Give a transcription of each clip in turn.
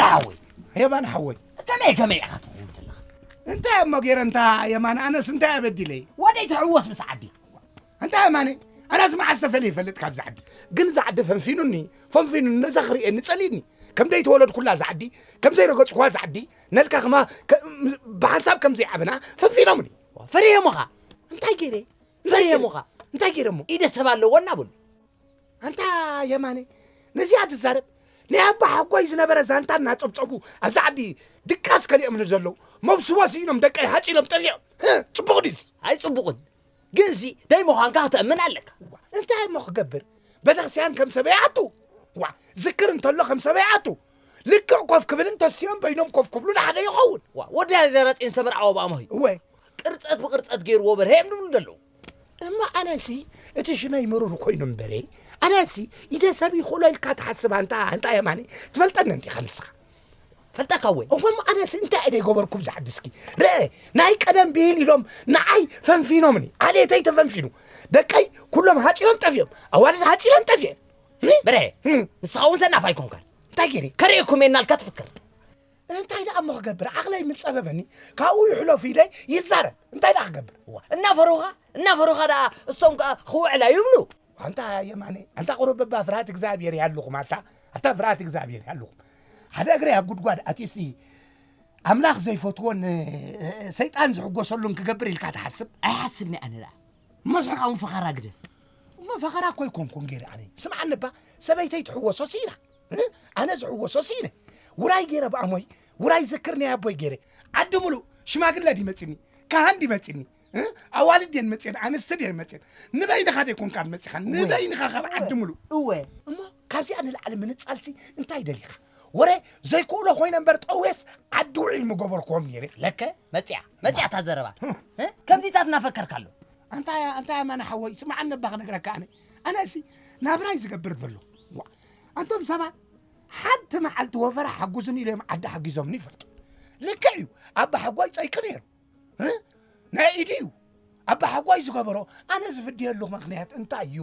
ሓወይ። የማን ሓወይ። ከመይ ከመይ ኢኻ ትኸውን ዘለኻ? እንታይ እሞ ገይረ እንታ የማን ኣነስ እንታይ ኣበዲለይ? ወደይ ትሕወስ ምስ ዓዲ። እንታይ የማነ? ኣነስ መዓስ ተፈልየ ይፈልጥ ካብዚ ዓዲ። ግን እዚ ዓዲ ፈንፊኑኒ፣ ፈንፊኑኒ ነዛ ክርእየኒ ጸሊእኒ። ከም ዘይተወለድኩላ እዚ ዓዲ፣ ከም ዘይረገጽኩዋ እዚ ዓዲ፣ ነልካ ከማ ከ- ብሓንሳብ ከም ዘይዓበና ፈንፊኖምኒ። ፈሪሄሞኻ። እንታይ ገይረ? ፈሪሄሞኻ። እንታይ ገይረ እሞ? ኢደ ሰብ ኣለዎ እናበሉ። ኣንታ የማነ፣ ነዚኣ ትዛረብ ናይ ኣባ ሓጎይ ዝነበረ ዛንታ እናጸብጸቡ ኣብዚ ዓዲ ድቃስ ከሊኦምኒ ዘለዉ። መብስቦ ስኢኖም ደቀይ ሃጺሎም ጠፊኦም። ህእ፣ ጽቡቕ ድዚ? ኣይጽቡቕን። ግንሲ ደይ ምዃንካ ክተእምን ኣለካ። እንታይ እሞ ክገብር? ቤተክርስትያን ከም ሰበይ ኣቱ። ዋ፣ ዝክር እንተሎ ከም ሰበይ ኣቱ። ልክዕ ኮፍ ክብል እንተስዮም በይኖም ኮፍ ክብሉ ንሓደ ይኸውን። ዋ፣ ወዲ ዘረፂን ዝተመርዓወ ብኣሞይ። እወ፣ ቅርፀት ብቅርፀት ገይርዎ በርሄ እዮም ዝብሉ ዘለዉ። እሞ ኣነሲ እቲ ሽመይ ምሩር ኮይኑ እምበረ፣ ኣነሲ ኢደ ሰብ ይኽእሎ ኢልካ ትሓስብ ኣንታ፣ ኣንታ የማነ፣ ትፈልጠኒ እንዲኻ ንስኻ። ፈልጠካ ወይ? እሞ ኣነሲ እንታይ እየ ደይገበርኩ ብዛ ዓዲ እስኪ? ርአ፣ ናይ ቀደም ብሂል ኢሎም ንዓይ ፈንፊኖምኒ። ዓሌተይ ተፈንፊኑ። ደቀይ ኩሎም ሃፂሎም ጠፊኦም። ኣዋልድ ሃፂለን ጠፊአን። እ? በርሄ፣ እም። ንስኻ እውን ሰናፍ ኣይኮንካን። እንታይ ገይረ? ከርእየኩም እየ እናልካ ትፍክር። እንታይ ደኣ እሞ ክገብር? ዓቕለይ ምስ ጸበበኒ፣ ካብኡ ይሕለፉ ኢለ ይዛረብ። እንታይ ደኣ ክገብር? ዋ፣ እናፈሩኻ፣ እናፈሩኻ ደኣ እሶም ከኣ ክውዕላ ይብሉ። ኣንታ የማነ፣ ኣንታ ቁሩብ እባ ፍርሃት እግዚኣብሔር ያሉኹም። ኣታ፣ ኣታ ፍርሃት እግዚኣብሔር ያሉኹም። ሓደ እግረይ ኣብ ጉድጓድ ኣትዩሲ ኣምላኽ ዘይፈትዎን፣ እ፣ ሰይጣን ዝሕጎሰሉን ክገብር ኢልካ ትሓስብ? ኣይሓስብን ኣነ ደኣ። ንስኻ እውን ፈኸራ ግደፍ። እሞ ፈኸራ እኮ ኣይኮንኩን ገይረ ኣነ። ስምዓኒ እባ፣ ሰበይተይ ትሕወሶ ስኢና። እ? ኣነ ዝሕወሶ ስኢነ። ውራይ ገይረ ብኣሞይ፣ ውራይ ዝክር ናይ ኣቦይ ገይረ። ዓዲ ሙሉእ ሽማግለ ድዩ መጺኒ? ካህን ድዩ መጺኒ? እ? ኣዋልድ ድየን መጺአን? ኣንስቲ ድየን መጺአን? ንበይንኻ ደይኮንካን መጺኻ፣ ንበይንኻ ካብ ዓዲ ሙሉእ። እወ። እሞ ካብዚኣ ንላዕሊ ምንጻልሲ እንታይ ደሊኻ? ወረ ዘይክእሎ ኮይነ እምበር ጠውየስ ዓዲ ውዒል ምገበርክዎም ነይረ። ለከ መጺኣ፣ መጺኣ እታ ዘረባ። እ? ከምዚታት እናፈከርካ ኣሎ። ኣንታ ኣንታ የማነ ሓወይ፣ ስምዓኒ እባ ክነግረካ ኣነ። ኣነሲ ናብራይ ዝገብር ዘሎ። ዋ፣ ኣንቶም ሰባት ሓንቲ መዓልቲ ወፈራ ሓጉዝኒ ኢሎም ዓዲ ሓጊዞምኒ ይፈልጡ። ልክዕ እዩ፣ ኣባ ሓጎይ ጸይቂ ነይሩ። እ? ናይ ኢዱ እዩ። ኣባ ሓጎይ ዝገበሮ ኣነ ዝፍድየሉ ምኽንያት እንታይ እዩ?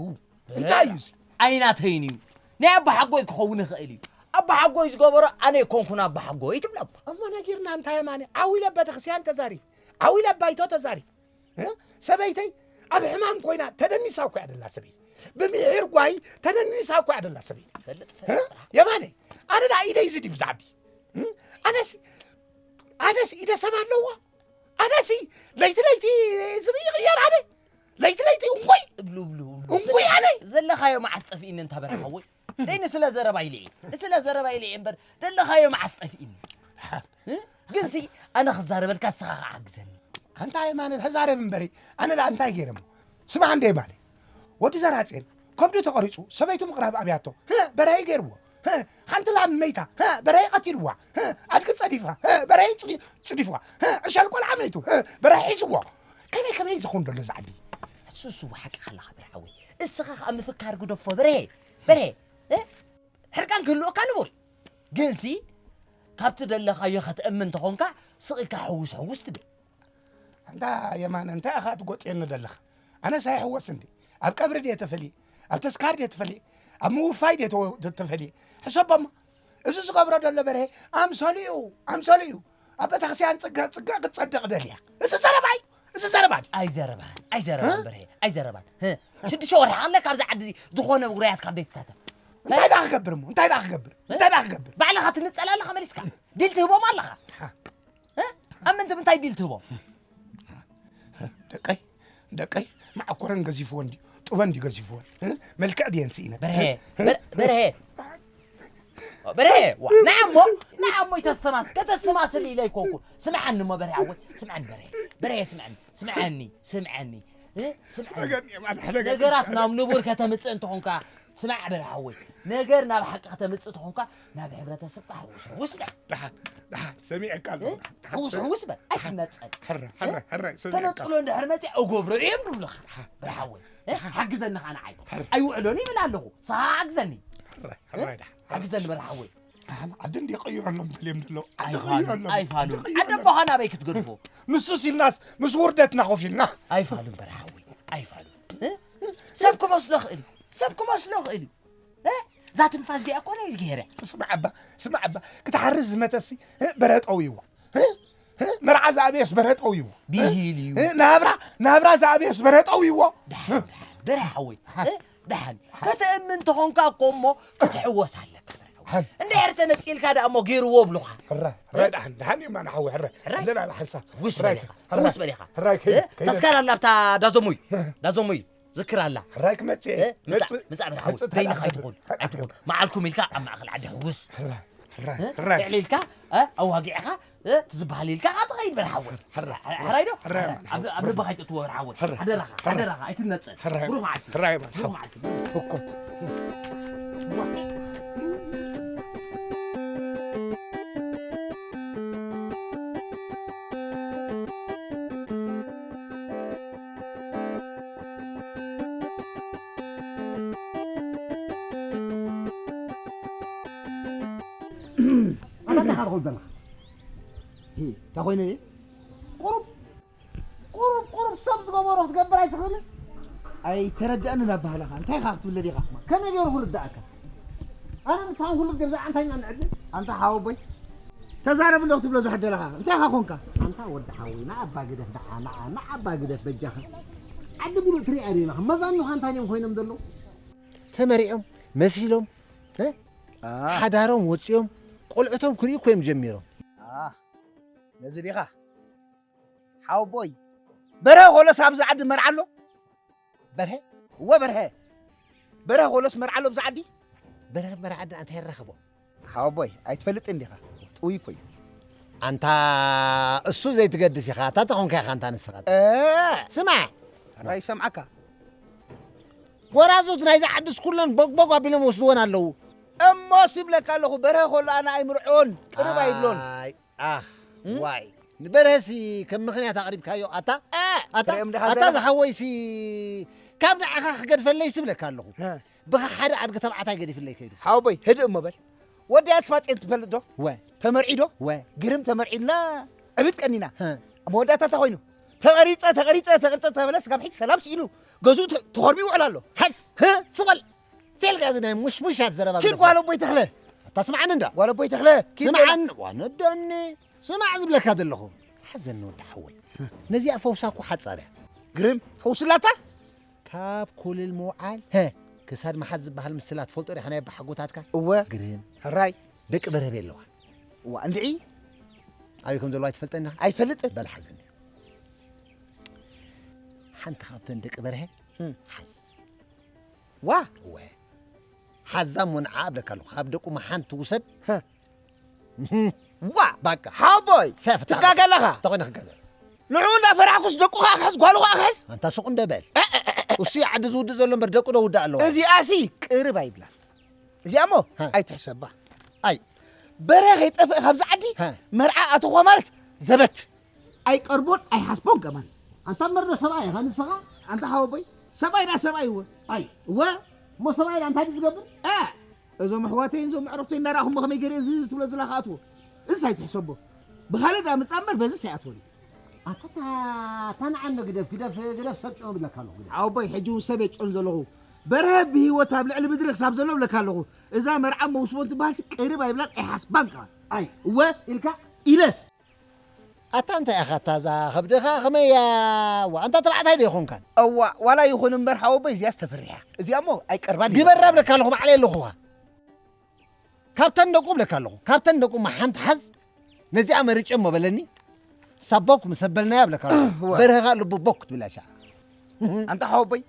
እንታይ እዩ እዚ? ኣይናተይን እዩ። ናይ ኣባ ሓጎይ ክኸውን ይኽእል እዩ። ኣባ ሓጎይ ዝገበሮ ኣነ ኣይኮንኩን ኣባ ሓጎይ ትብል ኣባ። እሞ ነጊርና እንታይ የማነ? ዓው ኢለ ቤተክርስትያን ተዛሪ፣ ዓው ኢለ ባይቶ ተዛሪ። እ? ሰበይተይ ኣብ ሕማም ኮይና ተደኒሳ እኮ እያ ደላ ሰበይቲ። ብምሒር ጓሂ ተደኒሳ እኮ እያ ደላ ሰበይቲ። ፈልጥ እ? ፈልጥ ጥራሕ። የማነ፣ ኣነ ደኣ ኢደይ እዚ ድዩ ብዛዕዲ? እ? ኣነሲ፣ ኣነሲ ኢደ ሰብ ኣለዋ? ኣነሲ ለይቲ ለይቲ ዝብኢ ይቕየር ኣነ። ለይቲ ለይቲ እንኮይ እብሉ እብሉ እብሉ። እንኮይ ኣነ። ዘለኻዮ መዓስ ጠፊእኒ እንታ በረኻ ወይ? ደይ ንስለ ዘረባ ኢለ እየ። ንስለ ዘረባ ኢለ እየ እምበር ደለኻዮ መዓስ ጠፊእኒ። እ? ግንሲ ኣነ ክዛረበልካ ንስኻ ክዓግዘኒ። ኣንታ ሃይማኖት ተዛረብ እምበሪ። ኣነ ደኣ እንታይ ገይረ እሞ? ስማዕ እንደ የማነ። ወዲ ዘራጼን ከብዱ ተቐሪጹ ሰበይቱ ምቕራብ ኣብያቶ። ህ፣ በርሀይ ገይርዎ። ህ፣ ሓንቲ ላም መይታ። ህ፣ በርሀይ ቀቲልዋ። ህ፣ ኣድጊ ጸዲፋ። ህ፣ በርሀይ ጽዲ-፣ ጽዲፍዋ። ህ፣ ዕሸል ቆልዓ መይቱ። ህ፣ በርሀይ ሒዝዎ። ከመይ ከመይ ዝኸውን ዘሎ እዚ ዓዲ? እሱ እሱ ሓቂ ካለኻ በርሓወይ። እስኻ ከኣ ምፍካር ግደፎ በርሀ። በርሀ። እ? ሕርቃን ክህልወካ ንቡር እዩ። ግንሲ ካብቲ ደለኻዮ ከተእምን እንተኾንካ ስቕ ኢልካ ሕውስ ሕውስ ትብል። ኣንታ የማነ እንታይ ኢኻ ትጎጥየኒ ዘለኻ? ኣነስ ኣይሕወስ እንዲ ኣብ ቀብሪ ድየ ተፈልየ? ኣብ ተስካር ድየ ተፈልየ? ኣብ ምውፋይ ድየ ተወ- ተፈልየ? ሕሰቦማ። እዚ ዝገብሮ ዘሎ በርሄ ኣምሰሉ እዩ፣ ኣምሰሉ እዩ። ኣብ ቤተክርስትያን ጽግዕ ጽግዕ ክትጸድቕ ደልያ። እዚ ዘረባ እዩ፣ እዚ ዘረባ ድዩ? ኣይዘረባን ኣይዘረባን እ? በርሄ ኣይዘረባን። ህ፣ ሽዱሽተ ወርሒ ከለ ካብዚ ዓዲ እዚ ዝኾነ ውራያት ካብ ዘይትሳተፍ እንታይ ደኣ ክገብር እሞ? እንታይ ደኣ ክገብር? እንታይ ደኣ ክገብር? ባዕልኻ ትንጸል ኣለኻ መሊስካ ዲል ትህቦም ኣለኻ። እ? ኣብ ምንታይ ዲል ትህቦም? ደቀይ ደቀይ ማዕኮረን ገዚፍወን ድዩ ጥበን ድዩ ገዚፍወን እ? መልክዕ ድየን ስኢነ በርሄ እ? በርሄ በርሄ ዋ ንዓሞ ንዓሞ ይተስተማስ ከተስተማስል ኢለ ይኮንኩ። ስምዓኒ እሞ በርሄ ሓወይ ስምዓኒ በርሄ በርሄ ስምዓኒ ስምዓኒ ስምዓኒ እ? ስምዓኒ ነገራት ናብ ንቡር ከተምፅእ እንተኾንካ ስማዕ በርሄ ሓወይ ነገር ናብ ሓቂ ከተምፅእ እንተኾንካ ናብ ሕብረተሰብካ ሕውስ ሕውስ ዳ ደሓን ደሓን ሰሚዐካ ኣለኹ ሕውስ ሕውስ በል ኣይትነፀል ሕረ ሕረ ሕረ ሰሚዐካ ተነፅሎ እንድሕር መፅእ እገብሮ እዮም ዝብሉኻ በርሄ ሓወይ ሓግዘኒ ኸዓ ንዓይ ኣይውዕሎን ይብል ኣለኹ ንስኻ ሓግዘኒ ሓግዘኒ በርሄ ሓወይ ዓዲ እንዲ ቀይረሎም በልዮም ደለዉ ዓዲ ቀይረሎም ኣይፋሉን ዓዲ ኣቦኻ ናበይ ክትገድፎ ንሱ ሲልናስ ምስ ውርደትና ኮፍ ኢልና ኣይፋሉን በርሄ ሓወይ ኣይፋሉን ሰብ ክመስሎ ክእል እዩ ሰብ ክመስሎ ክእል እዩ እዛ ትንፋስ እዚኣ እኮ ናይ እግዚኣብሔር እያ። ስማዕ እባ፣ ስማዕ እባ፣ ክትሓርስ ዝመተሲ በረ ጠውይዎ። መርዓ ዝኣበየስ በረ ጠውይዎ። ብሂል እዩ። ናብራ፣ ናብራ ዝኣበየስ በረ ጠውይዎ። ደሓን፣ ደሓን፣ በረ ሓወይ፣ ደሓን። ከተእምን ተኾንካ እኮ እሞ ክትሕወስ ኣለካ። እንድሕር ተነጺልካ ደኣ እሞ ገይርዎ ብሉኻ። ሕራይ፣ ሕራይ፣ ደሓን፣ ደሓን እዩ ማን ሓወይ፣ ሕራይ። ኣለና ብሓንሳብ። ውስ በሊኻ፣ ውስ በሊኻ። ሕራይ፣ ከይደ፣ ከይደ። ተስካር ኣላ ኣብታ ዳዞሙይ፣ ዳዞሙይ። ዝክር ኣላ። ሕራይ ክመጽእ እየ። እ፣ ምጻእ፣ መጽእ፣ ምጻእ፣ ብርሃን መጽእ፣ በይንኻ ተላዓል። ኣይትኹን፣ ኣይትኹን። መዓልኩም ኢልካ ኣብ ማእከል ዓዲ ሕውስ። ሕራይ፣ ሕራይ፣ እ፣ ሕራይ። ልዕሊ ኢልካ፣ እ፣ ኣዋጊዕኻ፣ እ፣ ትዝበሃል ኢልካ፣ ኣትኸይድ በል ሓወይ። ሕራይ፣ ሕራይ ዶ? ሕራይ፣ ሕራይ። ኣብ፣ ኣብ ልብኻ ኣይተእትዎ በል ሓወይ። ሕራይ፣ ሓደራኻ፣ ሕራይ። ሓደራኻ፣ ኣይትነጽር። ሕራይ፣ ብሩኽ መዓልቲ። ሕራይ፣ በል ብሩኽ ሓወይ። መዓልቲ። እኮ። ኣታ እንታይ ኢኻ ትኹን ዘለኻ? ሂ፣ እንታይ ኮይነ እየ? ቁሩብ፣ ቁሩብ፣ ቁሩብ ሰብ ዝገበሮ ክትገብር ኣይትኽእልን? ኣይተረድኣንን ኣባህላኻ። እንታይ ኢኻ ክትብል ደሊኻ? ከመይ ገይሩ ክርድኣካ? ኣነ ንስኻን ኩሉ ግዜ ብዛዕባ እንታይ ኢና ንዕድል? ኣንታ ሓወቦይ፣ ተዛረብ እንዶ ክትብሎ ዝሕደለኻ። እንታይ ኢኻ ኮንካ? ኣንታ ወዲ ሓወይ፣ ንኣባ ግደፍ ደዓ፣ ንዓ፣ ንኣባ ግደፍ በጃኻ። ዓዲ ሙሉእ ትሪኣ ዲኻ? መዛኑኻ እንታይ እዮም ኮይኖም ዘለዉ? ተመሪዖም፣ መሲሎም፣ እ? አ። ሓዳሮም ወጺኦም፣ ቆልዑቶም ክርእዩ እኮ እዮም ጀሚሮም። አ፣ ነዚ ዲኻ? ሓወቦይ፣ በርሀ ኾሎስ ኣብዚ ዓዲ መርዓ ኣሎ? በርሀ? እወ በርሀ። በርሀ ኾሎስ መርዓ ኣሎ ኣብዚ ዓዲ? በርሀ መርዓ ዓዲ እንታይ ይራኸቦ? ሓወቦይ፣ ኣይትፈልጥን ዲኻ? ጥውይ እኮ እዩ። ኣንታ እሱ ዘይትገድፍ ኢኻ፣ ኣታ ተኾንካ ኢኻ ኣንታ ንስኻ። እ! ስማዕ! ሕራይ ይሰምዓካ። ጎራዙት ናይዛ ዓድስ ኩለን ቦግቦግ ኣቢሎም ወስድወን ኣለዉ። እሞስ ይብለካ ኣለኹ፣ በርሀ ኾሎ ኣነ ኣይምርዕዎን፣ ቅርብ ኣይብሎን። ኣይ፣ ኣኽ፣ እም? ዋይ። ንበርሀሲ ከም ምኽንያት ኣቕሪብካዮ፣ ኣታ? እ! ኣታ? ትሪኦም ዲኻ ኣታ ዘለኻ? ዝሓወይሲ ካብ ንዓኻ ክገድፈለይስ ይብለካ ኣለኹ። እ። ብኻ ሓደ ኣድጊ ተባዕታይ ገዲፍለይ ከይዱ። ሓወቦይ፣ ህድእ እሞ በል። ወዲ ኣስፋጼን ትፈልጥ ዶ? ወ። ተመርዒ ዶ? ወ። ግርም ተመርዒልና፣ ዕብድ ቀኒና። ሀ። መወዳእታ እንታይ ኮይኑ? ተቐሪጸ፣ ተቐሪጸ፣ ተቐሪጸ ተበለ፣ ስጋብ ሕጂ ሰላም ስኢኑ፣ ገዝኡ ተ-፣ ተኾርሚ ይውዕል ኣሎ። ሓስ! ሀ? ስቕ በል! ሴልካ እዚ ናይ ሙሽሙሻት ዘረባ ኪድ ግደፎ። ጓል ኣቦይ ተኽለ። ኣታ ስምዓኒ እንዳ። ጓል ኣቦይ ተኽለ፣ ኪድ ስምዓኒ፣ በል። ዋነደኒ። ስማዕ ዝብለካ ዘለኹ። ሓዘኒ ወዲ ሓወይ። ነዚኣ ፈውሳ እኮ ሓጻር እያ። ግርም፣ ፈውስላታ? ካብ ኮለል ምውዓል፣ ሀ፣ ክሳድ ምሓዝ ዝበሃል ምስላ ትፈልጦ ዲኻ ናይ ኣባሓጎታትካ? እወ። ግርም። ሕራይ። ደቂ በርሀ ቤት ኣለዋ። እዋ፣ እንድዒ? ኣበይ ከም ዘለዋ ኣይትፈልጠን ኢኻ? ኣይፈልጥን። በል ሓዘኒ። ሓንቲ ካብተን ደቂ በርሀ እም። ሓዝ። ዋ! እወ። ሓዛ እሞ ንዓ እብለካ ኣለኹ። ካብ ደቁ መሓንቲ ውሰድ። ሀ። እም። ዋ! ባቃ። ሓቦይ! ሰፍ ትጋገ ኣለኻ? እንታይ ኮይነ ክጋገ? ንዑ እንዳፈራሕኩስ ደቁ ኸኣ ክሕዝ፣ ጓሉ ኸኣ ክሕዝ? ኣንታ ሱቕ እንደ በል። እ፣ እ፣ እ፣ እ። እሱ እዩ ዓዲ ዝውድእ ዘሎ እምበር ደቁ ዶ ውዳእ ኣለዎ? እዚኣሲ ቅርብ ኣይብላን። እዚኣ እሞ ሀ። ኣይትሕሰባ። ኣይ። በረ ከይጠፍእ ካብዚ ዓዲ ሀ። መርዓ ኣተኹዋ ማለት ዘበት። ኣይቀርቦን ኣይሓስቦን ከማን። ኣንታ መርዶ ሰብኣይ ኢኻ ንስኻ? ኣንታ ሓወቦይ፣ ሰብኣይ ዳ ሰብኣይ እወ። ኣይ፣ እወ፣ እሞ ሰብኣይ ዳ እንታይ ድዩ ዝገብር? እ፣ እዞም ኣሕዋተይን እዞም ኣዕሩኽተይን እንዳረኣኹሞ ከመይ ገይረ እዚ ትብሎ ዘለኻ ኣትዎ? እዚስ ኣይትሕሰቦ። ብኻልእ ዳ ምጻእ እምበር በዚስ ኣይኣትዎን እዩ። ኣታ፣ ኣታ ንዓኖ ግደፍ፣ ግደፍ፣ ግደፍ ሰብ ጭኖ ብለካ ኣለኹ፣ ግደፍ። ሓወቦይ፣ ሕጂ እውን ሰብ እየ ጭን ዘለኹ። በርሀ ብህይወት ኣብ ልዕሊ ምድሪ ክሳብ ዘሎ ብለካ ኣለኹ። እዛ መርዓ መውስቦን ትበሃልሲ ቅርብ ኣይብላን ኣይሓስባን ከማን። ኣይ፣ እወ ኢልካ? ኢለ። ኣታ እንታይ ኢኻ እታ እዛ ከብድኻ ከመይ እያ? ዋ፣ ኣንታ ተባዕታይ ዶ ይኾንካን? እዋ፣ ዋላ ይኹን እምበር ሓወቦይ እዚኣስ ተፈሪሓ። እዚኣ እሞ ኣይቀርባን እየ። ግበራ እብለካ ኣለኹ፣ ባዕለይ ኣለኹኻ። ካብተን ደቁ እብለካ ኣለኹ፣ ካብተን ደቁ እሞ ሓንቲ ሓዝ፣ ነዚኣ መሪጨ እሞ በለኒ። ሳቦክ ምስ ኣበልናያ እብለካ ኣለኹ። እዋ። በርሀኻ ልቡ ቦክ ትብል እያ ሻዕ። ኣንታ ሓወቦይ፣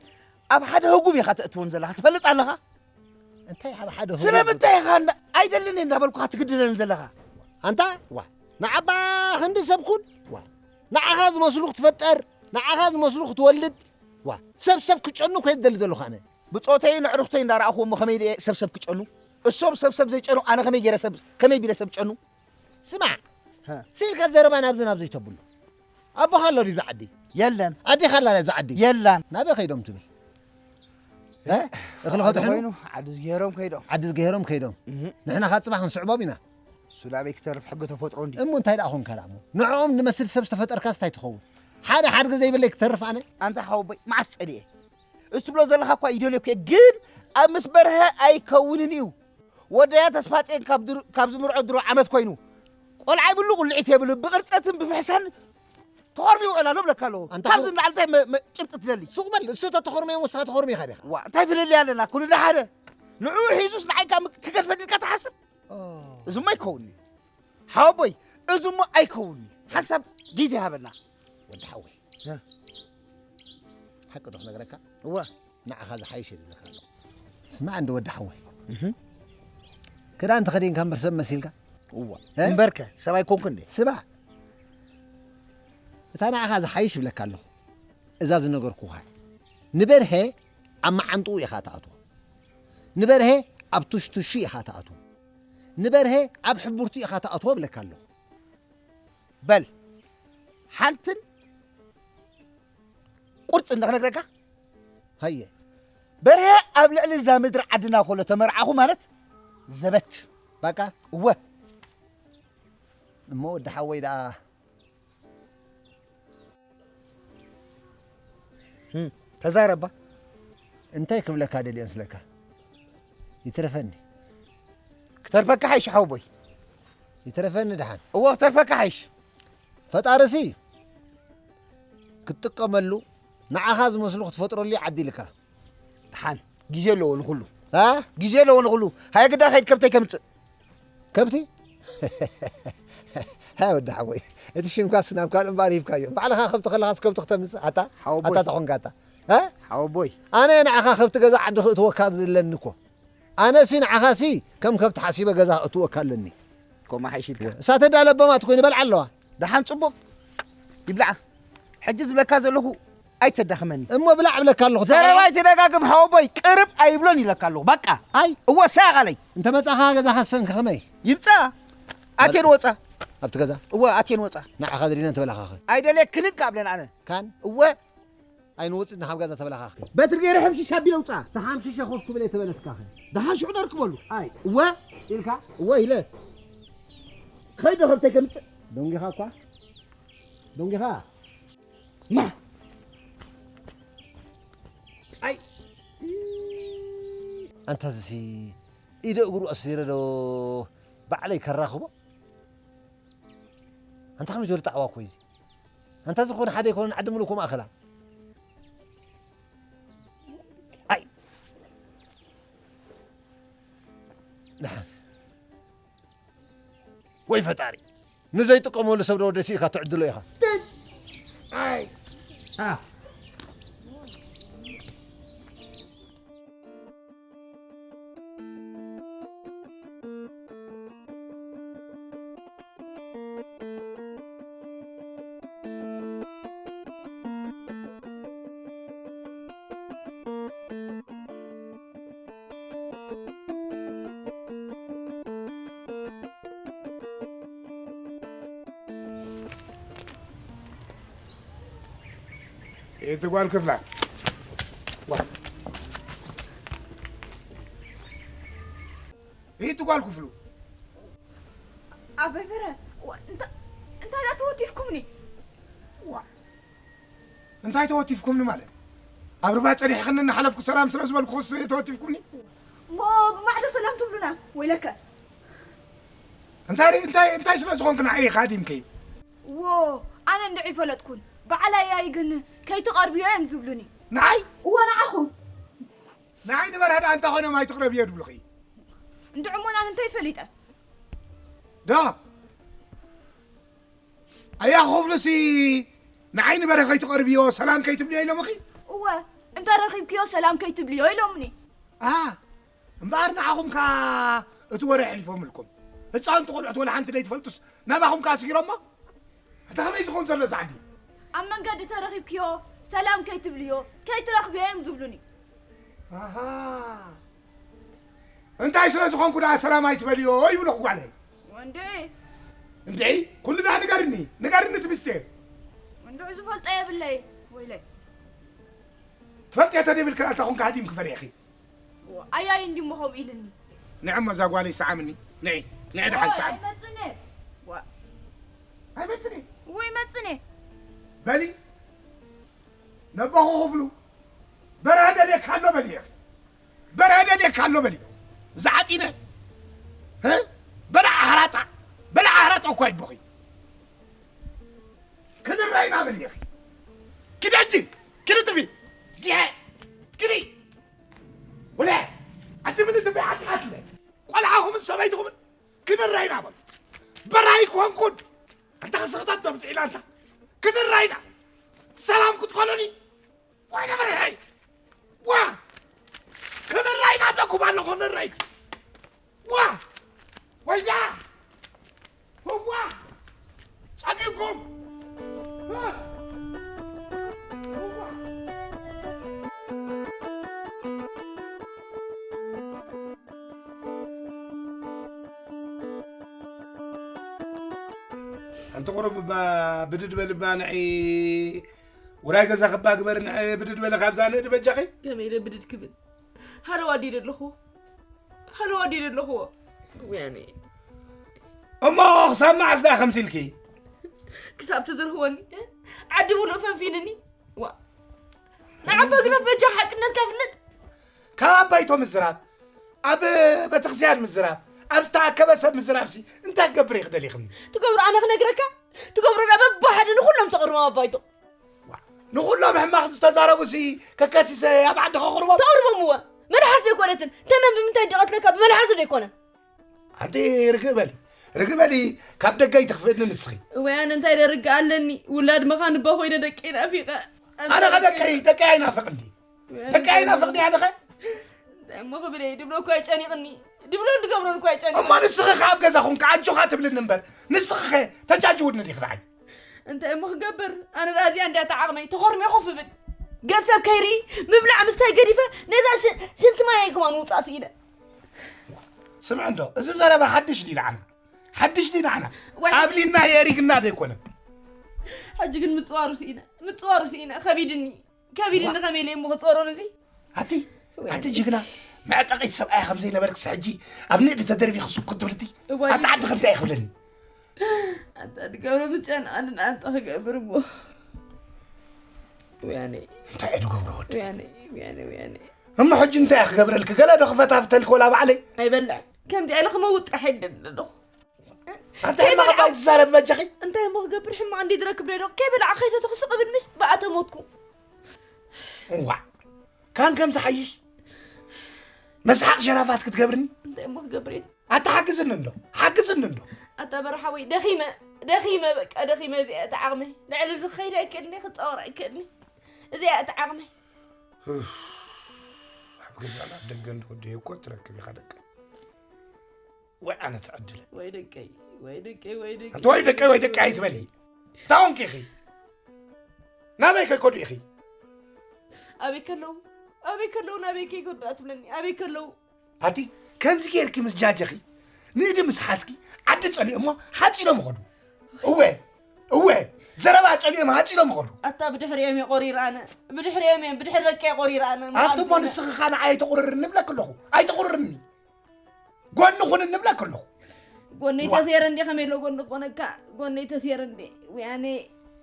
ኣብ ሓደ ህጉም ኢኻ ተእትወን ዘለኻ፣ ትፈልጥ ኣለኻ? እንታይ ኣብ ሓደ ህጉም? ስለምንታይ ኢኻ እንዳ-፣ ኣይደልን እየ እንዳበልኩኻ ትግድደን ዘለኻ? ኣንታ፣ ዋ፣ ንዓባ ክንዲ ሰብ ኩን፣ ዋ፣ ንዓኻ ዝመስሉ ክትፈጠር፣ ንዓኻ ዝመስሉ ክትወልድ፣ ዋ፣ ሰብ ሰብ ክጨኑ እኮ እየ ዝደሊ ዘለኹ ኣነ። ብጾተይን ኣዕሩኽተይን እንዳረኣኹዎ እሞ ከመይ ድየ ሰብ ሰብ ክጨኑ? እሶም ሰብ ሰብ ዘይጨኑ ኣነ ከመይ ገይረ ሰብ፣ ከመይ ቢለ ሰብ ጨኑ? ስማዕ፣ ሀ። ስኢልካ ዘረባ ናብዚ ናብዚ ተብሎ። ኣቦኻ ኣሎ ድዩ ኣብዚ ዓዲ? የለን። ኣዴኻ ኣላ ድያ ኣብዚ ዓዲ? የላን። ናበይ ከይዶም ትብል? እ? እኽሊ ዓዲ ከጥሕኑ? ኮይኑ፣ ዓዲ ዝገይሮም ከይዶም። ዓዲ ዝገይሮም ከይዶም። እህ። ንሕና ኸዓ ጽባሕ ክንስዕቦም ኢና። እሱ ናበይ ክተርፍ ሕጊ ተፈጥሮ እንድዩ። እሞ እንታይ ደኣ ኾንካ ደኣ እሞ? ንዕኦም ንመስል ሰብ ዝተፈጠርካስ እንታይ ትኸውን? ሓደ ሓድጊ ዘይብለይ ክተርፍ ኣነ? ኣንታ ሓወቦይ፣ መዓስ ጸሊኤ? እሱ ትብሎ ዘለኻ እኳ ይደልዮ እኮ እየ፣ ግን ኣብ ምስ በርሀ ኣይከውንን እዩ። ወደያ ተስፋጼን ካብ ድሩ- ካብ ዝምርዖ ድሮ ዓመት ኮይኑ፣ ቆልዓ ይብሉ፣ ቁልዒት የብሉ፣ ብቕርጸትን ብፍሕሳን ተኾርሚኡ ውዕል ኣሎ ብለካ ኣለኹ። ኣንታ ካብዚ ኹ- ንላዕሊ እንታይ መ- መ- ጭብጢ ትደሊ? ሱቕ በል፣ እሱ ተተኾርመዮ ወስኻ ተኾርሚኻ ዲኻ? ዋ እንታይ ፍልልይ ኣለና፣ ኩልና ሓደ። ንዕኡ ሒዙስ ንዓይ ካብ ክገድፈኒ ኢልካ ትሓስብ? እዝሞ ኣይከውን'ዩ ሓወቦይ፣ እዝሞ ኣይከውን'ዩ። ሓንሳብ ግዜ ሃበና። ወዲ ሓወይ፣ ሓቂ ዶ ክነግረካ? እወ። ንዓኻ ዝሓይሽ እየ ዝብለካ ኣለኹ። ስማዕ እንዶ ወዲ ሓወይ፣ ክዳን ተኸዲንካ እምበር ሰብ መሲልካ? እወ። እምበርከ ሰብ ኣይኮንኩ እንዴ? ስማዕ፣ እታ ንዓኻ ዝሓይሽ እብለካ ኣለኹ። እዛ ዝነገርኩኻ ንበርሀ ኣብ መዓንጥኡ ኢኻ ትኣትዎ። ንበርሀ ኣብ ቱሽቱሹ ኢኻ ትኣትዎ። ንበርሀ ኣብ ሕቡርቱ ኢኻ ትኣትዎ እብለካ ኣለኹ። በል ሓንትን ቁርጽ እንደ ክነግረካ። ሃየ። በርሀ ኣብ ልዕሊ እዛ ምድሪ ዓድና ኮሎ ተመርዓኹ ማለት ዘበት። በቃ። እወ። እሞ ወዲ ሓወይ ደኣ ተዛረባ። እንታይ ክብለካ ደልየ መስለካ? ይትረፈኒ። ክተርፈካ ሓይሽ ሓወቦይ። ይትረፈኒ ደሓን። እወ ክተርፈካ ሓይሽ። ፈጣርሲ ክትጥቀመሉ ንዓኻ ዝመስሉ ክትፈጥረሉ እዩ ዓዲልካ። ደሓን ግዜ ኣለዎ ንኹሉ። ኣ? ግዜ ኣለዎ ንኹሉ። ሃየ ግዳ ከይድ ከብተይ ከምጽእ። ከብቲ? ሃይ ወዲ ሓወይ፣ እቲ ሽምካስ ናብ ካልእ እምበኣር ሂብካዮ። ባዕልኻ ከብቲ ከለኻስ ከብቲ ክተምጽእ ኣታ? ሓወቦይ። ኣታ ተኾንካ ኣታ? እ? ሓወቦይ። ኣነ ንዓኻ ከብቲ ገዛ ዓዲ ክእትወካ ዝለኒ እኮ። ኣነሲ ንዓኻሲ ከም ከብቲ ሓሲበ ገዛ ክእትወካ ኣለኒ። ኮማ ሓይሽ ኢልካ። እሳተ ዳ ለበማት ኮይኑ በልዓ ኣለዋ። ደሓን ጽቡቕ ይብልዓ። ሕጂ ዝብለካ ዘለኹ ኣይተዳኽመኒ። እሞ ብላዕ እብለካ ኣለኹ። ዘረባ ኣይትደጋግም ሓወቦይ፣ ቅርብ ኣይብሎን ኢለካ ኣለኹ። በቃ። ኣይ። እወ፣ ሳያ ቃለይ። እንተ መጻኻ ገዛኻ ሰንኪ ከመይ? ይምጻ። ኣቴን ወጻ። ኣብቲ ገዛ? እወ፣ ኣቴን ወጻ። ንዓኻ ደሊና እንተበላኻኸ? ኣይደልየክንን ካብ ለን ኣነ። ካን? እወ። ኣይንወጽእን ካብ ገዛ ተበላኻኸ? በትሪ ገይረ ሕምሽሽ ኣቢለ ውጻ። ተሓምሽሸ ኮፍ ክብል እየ ተበለትካኸ? ደሓን ሽዑ ነርክበሉ። ኣይ። እወ። ኢልካ? እወ ኢለ። ከይዶ ከብተይ ከምጽእ። ደንጊኻ እኳ። ደንጊኻ። ማ። ኣይ። ኣንታ እዚሲ ኢደ እግሩ ኣሲረ ዶ ባዕለይ ከራኽቦ? ኣንታ ከመይ ዝበለ ጣዕዋ እኮ እዩ እዚ። ኣንታ ዝኾነ ሓደ ኣይኮነን ዓዲ ምሉእ እኮ ማእኸላ። ኣይ። ደሓን። ወይ ፈጣሪ፣ ንዘይጥቀመሉ ሰብ ዶ ደሲእካ ትዕድሎ ኢኻ። ኣይ። እቲ ጓል ክፍላ። ዋ። እቲ ጓል ክፍሉ። ኣበይ በረ? ዋ፣ እንታ-፣ እንታይ ደኣ ተወቲፍኩምኒ? ዋ። እንታይ ተወቲፍኩምኒ ማለት? ኣብ ርባ ጸኒሕክኒ እናሓለፍኩ ሰላም ስለ ዝበልኩኽስ ተወቲፍኩምኒ? እሞ ብማዕዶ ሰላም ትብሉና? ወይለከ። እንታይ ሪ-፣ እንታይ፣ እንታይ ስለ ዝኾንክ ንዓይ ኢኻ ሃዲምከይ? ዎ፣ ኣነ እንድዒ ፈለጥኩን። በዓል ኣያይ ግን ከይትቐርብዮ እዮም ዝብሉኒ። ንዓይ? እወ፣ ንዓኹም። ንዓይ ንበርሀ ደኣ እንታይ ኾነ ማይ ትቕረብዮ ድብሉኺ? እንድዒ እሞ ኣነ እንታይ ፈሊጠ? ዶ? ኣያ ክፍሉሲ ንዓይ ንበርሀ ከይትቐርብዮ ሰላም ከይትብልዮ ኢሎምኺ? እወ፣ እንተ ረኺብክዮ ሰላም ከይትብልዮ ኢሎምኒ። ኣ፣ እምበኣር ንዓኹም ከኣ እቲ ወረ ኣሕሊፎምልኩም። ህጻውንቲ ቆልዑት ወላ ሓንቲ ደይትፈልጡስ ናባኹም ከኣ ስጊሮሞ? ኣታ ከመይ ዝኸውን ዘሎ እዚ ዓዲ? ኣብ መንገዲ ተረኺብክዮ ሰላም ከይትብልዮ፣ ከይትረኽብዮ እዮም ዝብሉኒ። ኣሃ። እንታይ ስለ ዝኾንኩ ደኣ ሰላም ኣይትበልዮ ይብለኹ ጓለይ። ወንድዒ። እንድዒ፣ ኩሉ ደኣ ንገርኒ፣ ንገርኒ እቲ ምስጢር። ወንድዒ ዝፈልጦ የብለይ፣ ወይለይ። ትፈልጥዮ ተደይብልክን ኣታ ኹንካ ሃዲምኪ ፈሪሕኺ። ኣያይ እንዲሞ ከምኡ ኢልኒ። ንዒ እሞ እዛ ጓለይ ሰዓምኒ። ንዒ፣ ንዒ ደሓን ሰዓም። ኣይመጽእን እየ። ዋ። ኣይመጽእን እየ። ወይ መጽእን እየ። በሊ። ነቦኹ ክፍሉ። በርሀ ደልየካ ኣሎ በልዮ። በርሀ ደልየካ ኣሎ በልዮ። ዝዓጢነ። እ? በላዕ ሃራጣ፣ በላዕ ሃራጣ እኳ ይቦኺ። ክንራይና በል ኢኺ። ክደጂ፣ ክድጥፊ። ጊሄ፣ ክዲ። ወለ፣ ኣቲ ምን ትበይ ኣትሓትለ። ቆልዓኹምን ሰበይትኹምን ክንራይና በል። በራይ ኮንኩን። ኣንታ ከሰኽታት ተምጽኢና ኣንታ። ክንራይና። ሰላም ክትኮኑኒ። ወይ ነበረ፣ ሄይ! ዋ! ክንራይ ናብለኩም ኣሎ፣ ክንራይ! ዋ! ወያ! ዋ! ጸጊብኩም! ዋ! ዋ! ኣንቲ ቁሩብ እባ ብድድ በል እባ ንዒ ውራይ ገዛ ክባ ግበር ንዒ ብድድ በለ ካብዛ ንእዲ በጃኺ። ከመይ ኢለ ብድድ ክብል? ሃለዋ ድየ ዘለኹዎ? ሃለዋ ድየ ዘለኹዎ? ወያነ። እሞ ክሳብ መዓስ ደኣ ከምሲልኪ? ክሳብ ትድርኽወኒ፣ እ? ዓዲ ሙሉእ ፈንፊንኒ። ዋ። ንዓባ ግደፍ በጃ ሓቅነትካ ፍለጥ። ካብ ኣባይቶ ምዝራብ፣ ኣብ ቤተክርስትያን ምዝራብ፣ ኣብ ዝተኣከበ ሰብ ምዝራብሲ እንታይ ክገብር እዩ ክደሊኽኒ? ትገብሮ ኣነ ክነግረካ? ትገብሮ ዳ በባሓደ ንኹሎም ተቕርቦም ኣባይቶ። ዋ፣ ንኹሎም ሕማቕ ዝተዛረቡሲ ከከሲሰ ኣብ ዓዲ ከቕርቦም? ተቕርቦም እወ። መልሓስ ዘይኮነትን። ተመን ብምንታይ ድቐትለካ ብመልሓሱ ዘይኮነ። ኣንቲ ርግእ በሊ፣ ርግእ በሊ፣ ካብ ደገ ይትኽፍእኒ ንስኺ። እወ፣ ኣነ እንታይ ደርግእ ኣለኒ? ውላድ መኻን እባ ኮይነ ደቀይ ናፊቐ። ኣነ ኸ ደቀይ፣ ደቀይ ኣይናፍቕኒ። ደቀይ ኣይናፍቕኒ ኣነ ኸ? እንታይ እሞ ክብል እየ? ድብሎ እኮ ኣይጨኒቕኒ። ድብሎን ድገብሮን እኮ ኣይጨኒቕኒ። እሞ ንስኺ ኸ ኣብ ገዛ ኹንኪ ኣጆኻ ትብልኒ እምበር፣ ንስኺ ኸ ተጃጅውኒ ዲኺ ንዓይ? እንታይ እሞ ክገብር? ኣነ ደኣ እዚኣ እንድያ እታ ዓቕመይ። ተኾርሜ ኮፍ እብል። ገጽ ሰብ ከይርኢ፣ ምብላዕ ምስታይ ገዲፈ፣ ነዛ ሽ-፣ ሽንቲ ማየይ ከማን ምውጻእ ስኢነ። ስምዒ እንዶ፣ እዚ ዘረባ ሓድሽ ድዩ ንዓና? ሓድሽ ድዩ ንዓና? ዋይ፣ ኣብሊና የሪግና ዶ ኣይኮነን? ሕጂ ግን ምጽዋሩ ስኢነ፣ ምጽዋሩ ስኢነ፣ ከቢድኒ፣ ከቢድኒ። ዋ። ከመይ ኢለ እሞ ክጽወሮ ነዚ? ኣቲ፣ ወይ። ኣቲ ጅግና፣ መዕጠቒት ሰብኣይ ከም ዘይነበርክስ ሕጂ ኣብ ንእዲ ተደርቢኺ ሱቕ ክትብልቲ? እዋይ። ኣታ ዓድኺ እንታይ ይኽብለኒ? ኣታ ድገብሮ ምጨንኣንን ኣንታ ክገብር እሞ። ወያነ። እንታይ እየ ድገብሮ ወዲ? ወያነ፣ ወያነ፣ ወያነ። እሞ ሕጂ እንታይ እየ ክገብረልኪ? ገለ ዶ ክፈታፍተልኪ ወላ ባዕለይ? ኣይበልዕን። ከምዚኣ ኢለ ክመውት ጥራሕ እየ ደሊ ኣለኹ። ኣንታ ከይበልዓ ሕማቕ ኣባይ ትዛረቢ በጃኺ? እንታይ እሞ ክገብር፣ ሕማቕ እንድየ ዝረክብ ዶ ኣለኹ? ከይበልዓ ከይሰተኹ ስቕ እብል ምሽ ብኣ ተሞትኩ። እዋዕ። ካን ከም ዝሓይሽ መስሓቕ ሸራፋት ክትገብርኒ? እንታይ እሞ ክገብር እየ? ኣታ ሓግዝኒ እንዶ፣ ሓግዝኒ እንዶ። ኣታ በርሓ ወይ ደኺመ፣ ደኺመ፣ በቃ ደኺመ፣ እዚኣ እታ ዓቕመይ። ልዕሊ እዚ ክኸይድ ኣይክእልኒ፣ ክጻወር ኣይክእልኒ። እዚኣ እታ ዓቕመይ። ኡፍ፣ ኣብ ገዛን ኣብ ደገን ዶ ወደይ እኮ ትረክብ ኢኻ ደቂ። ወይ ኣነ ትዕድለ። ወይ ደቀይ፣ ወይ ደቀይ፣ ወይ ደቀይ። ኣንቲ ወይ ደቀይ፣ ወይ ደቀይ ኣይትበሊ። እንታይ ኾንኪ ኢኺ? ናበይ ከይከዱ ኢኺ? ኣበይ ከለዉ? ኣበይ ከለዉ ናበይ ከይከዱ ኣትብለኒ? ኣበይ ከለዉ? ኣቲ ከምዚ ጌርኪ ምስ ጃጀኺ፣ ንእዲ ምስ ሓዝኪ፣ ዓዲ ጸሊኦሞ ሓጺሎም ኸዱ። እወ፣ እወ፣ ዘረባ ጸሊኦም ሓጺሎም ኸዱ። ኣታ ብድሕሪኦም እየ ቆሪረ ኣነ። ብድሕሪኦም እየ፣ ብድሕሪ ደቀይ ቆሪረ ኣነ። ኣቲ እሞ ንስኺ ኸኣ ንዓይ ኣይተቑርርኒ እብለኪ ኣለኹ። ኣይተቑርርኒ። ጎኒ ኩን እንብለክ ኣለኹ። ጎነይ ዋ። ተሴረ እንዴ ከመይ ኢሎ ጎኒ ክኾነካ? ጎነይ ተሴረ እንዴ? ውያነ፣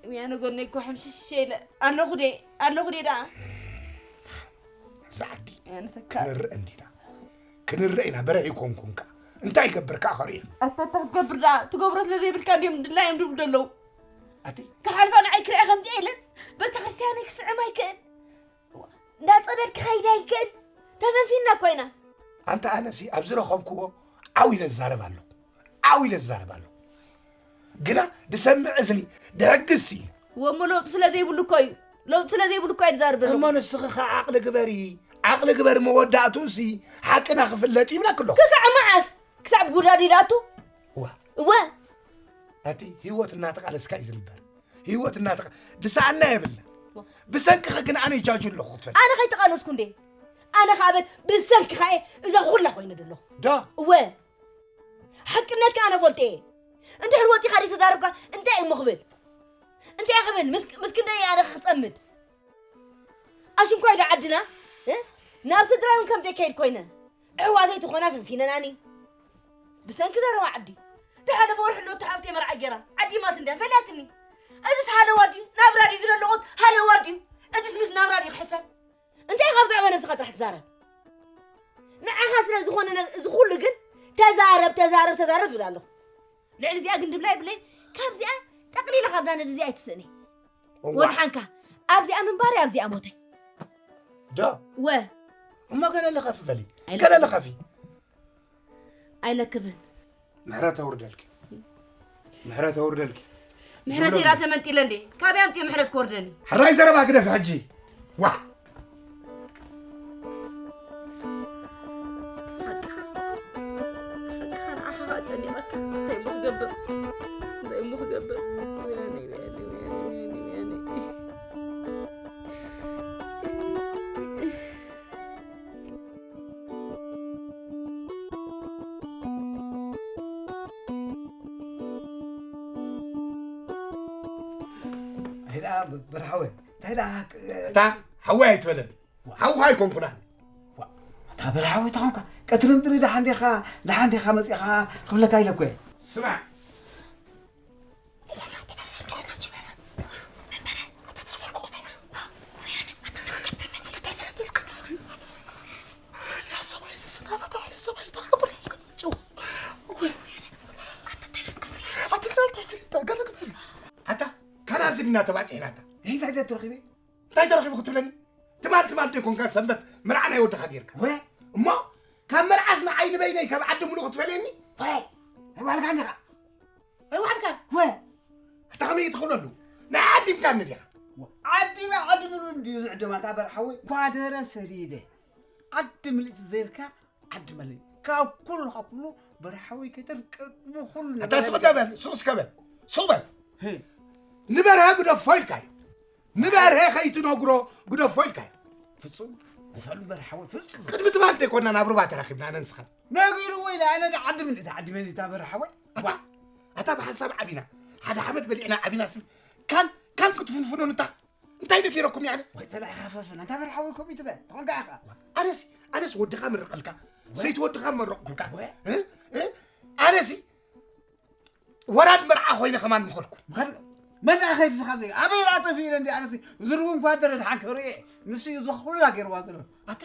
ውያነ ጎነይ እኮ ሕምሽሽ ኢለ ኣለኹ ዴ፣ ኣለኹ ዴ ደኣ? እዛ ዓዲ ውያነ ተካ-፣ ክንርእ እንዲና። ክንርእ ኢና፣ በረ ይኮንኩም ከኣ። እንታይ ይገብር ከኣ ከርእየን? ኣታ እንታይ ክትገብር ደኣ? ትገብሮ ስለ ዘይብልካ እንድዮም ድላዮም ድብሉ ዘለዉ። ኣቲ? ክሓልፋ ንዓይ ክርእያ ከምዚኣ ኢለን፣ ቤተክርስትያነይ ክስዕም ኣይክእል። እንዳ ጸበል ክኸይድ ኣይክእል። ተፈንፊና እኮ ኢና። ኣንታ ኣነሲ ኣብ ዝረኸብክዎ ዓው ኢለ ዝዛረብ ኣለኹ። ዓው ኢለ ዝዛረብ ኣለኹ። ግና ድሰምዕ እዝኒ ድሕግዝ ስኢነ። ወሞ ለውጢ ስለ ዘይብሉ እኮ እዩ። ለውጢ ስለ ዘይብሉ እኮ እዩ ዝዛረብ ዘሎ። እሞ ንስኺ ኸዓ ዓቕሊ ግበሪ። ዓቕሊ ግበሪ መወዳእትኡሲ ሓቅና ክፍለጥ ይብለኪ ኣለኹ። ክሳዕ መዓስ? ክሳዕ ብጉዳዲ ዳቱ? እዋ። እወ። ኣቲ ህይወት እናተቓለስካ እዩ ዝንበር። ህይወት እናተቐ-፣ ድሰኣና የብልና። ዋ። ብሰንክኺ ግን ኣነ ይጃጁ ኣለኹ ክትፈልጢ። ኣነ ከይተቓለስኩ እንዴ? ኣነ ኸኣ በል ብሰንክኻ እየ እዛ ኹላ ኮይነ ዘለኹ። ዶ? እወ። ሓቅነትካ ኣነ ፈልጦ እየ። እንድሕር ወጺኻ ዘይተዛረብካ እንታይ እሞ ክብል? እንታይ ክብል? ምስ፣ ምስ ክንደይ ኣነ ክጸምድ? ኣሽንኳይ ዶ ዓድና? እ? ናብ ስድራ እውን ከም ዘይከይድ ኮይነ። ኣሕዋተይ ትኾና ፈንፊነናኒ። ብሰንኪ ዘረባ ዓዲ። ድሓለፈ ወርሒ ሎቱ ሓብተይ መርዓ ጌራ። ዓዲማት እንድያ ፈሊያትኒ። እዚስ ሃለዋ ድዩ? ናብራ ድዩ ዝደለኹት? ሃለዋ ድዩ? እዚስ ምስ ናብራ ድዩ ክሕሰብ? እንታይ ካብ ዘዕበ ነብስኻ ጥራሕ ትዛረብ? ንዓኻ ስለ ዝኾነ ነ-፣ እዚ ኩሉ ግን ተዛረብ፣ ተዛረብ፣ ተዛረብ ይብል ኣሎ። ልዕሊ እዚኣ ግን ድብላ ይብለይ። ካብዚኣ ጠቕሊላ ካብዛ ነዚ እዚኣ ኣይትስእኒ። እዋ። ወድሓንካ። ኣብዚኣ ምንባረይ ኣብዚኣ ሞተይ። ዶ? ወ። እሞ ገለ ልኸፊ በሊ። ኣይለክፍን። ገለ ልኸፊ። ኣይለክፍን። ምሕረት ኣውርደልኪ። ምሕረት ኣውርደልኪ። ምሕረት ዝብሎ ኢላ ኣሎ። ተመንጢለ እንዴ? ካበይ ኣምጥየ ምሕረት ክወርደኒ? ሕራይ ዘረባ ግደፊ ሕጂ። ዋ። ሓቅኻ፣ ሓቅኻ ንዓኻ ኸኣ ጨኒቐካ። እንታይ እሞ ክገብር? እንታይ እሞ ክገብር? ወያነ፣ ወያነ፣ ወያነ፣ ወያነ፣ ወያነ። እንታይ ደኣ በርሓወ? እንታይ ደኣ ክ-፣ እታ ሓወይ ኣይትበለኒ። ሓውኻ ኣይኮንኩን ኣነ። ዋ፣ እታ በርሓወ እታ ኾንካ፣ ቀትርን ጥሪ ደሓን ዲኻ፣ ደሓን ዲኻ መጺኻ ክብለካ ኢለ እኮ እየ። ስማዕ። ኣታ፣ ካን ኣብዚ ድና ተባጺሕና ኣታ? እንታይ ተረኺበ? እንታይ ተረኺቡ ክትብለኒ? ትማል ትማል ዶ ይኮንካ ሰንበት መርዓ ናይ ወድኻ ጌርካ? ወ? እሞ ካብ መርዓስ ንዓይ ንበይነይ ካብ ዓዲ ምሉእ ክትፈልየኒ? ወ? ኣይዋልካን ዲኻ? ኣይዋልካን? ወ? ኣታ ከመይ ትኽእለሉ? ንዓይ ዓዲምካኒ ዲኻ? ዓዲመ ዓዲ ምሉእ እንድዩ ዝዕደም ኣታ በርሓ ወይ። ጓደረ ሰዲደ። ዓዲ ምልእቲ ዘይርካ ዓዲ መለይ። ካብ ኩሉ ካብ ኩሉ በርሓ ወይ ከይተርፍ ቅድሚ ኩሉ ኣታ ነገር ስቕ በል፣ ስቕ እስከ በል፣ ስቕ በል። ሄ። ንበርሀ ግደፎ ኢልካዮ። ንበርሀ ከይትነግሮ ግደፎ ኢልካዮ። ፍጹም ኣይፋሉን በርሓ ወይ ፍጹም። ቅድሚ ትማል እንተይኮንና ናብ ሩባ ተራኺብና ኣነ ንስኻን። ነጊርዎ ኢለ ኣነ ዶ ዓዲ ምልእቲ ዓዲ መለይ እታ በርሓ ወይ። ኣታ፣ ኣታ ብሓንሳብ ዓቢና፣ ሓደ ሓመድ በሊዕና ዓቢናሲ፣ ካን፣ ካን ክትፍንፍኑን እታ እንታይ ዶ ገይረኩም ያለ? ወይ ጸላኢኻ ፈርፍን፣ ኣንታ በርሓ ወይ ከምኡ ትበል፣ ተኾንካ ኢኻ። ኣነስ፣ ኣነስ ወድኻ መርቐልካ፣ ወይ። ሰይቲ ወድኻ መረቕኩልካ። ወይ። እ? እ? ኣነሲ ወራድ መርዓ ኮይነ ከማን ምኸድኩ። ምኸድ-፣ መን ደኣ ከይዱ ዝኻ ዘይ-፣ ኣበይ ደኣ ጠፊኡ ኢለ እንዲ ኣነሲ ዝርጉም ኳ ደረ ደሓን ከርእየ፣ ንሱ እዩ ዝኹላ ገይርዋ ዘሎ። ኣታ፣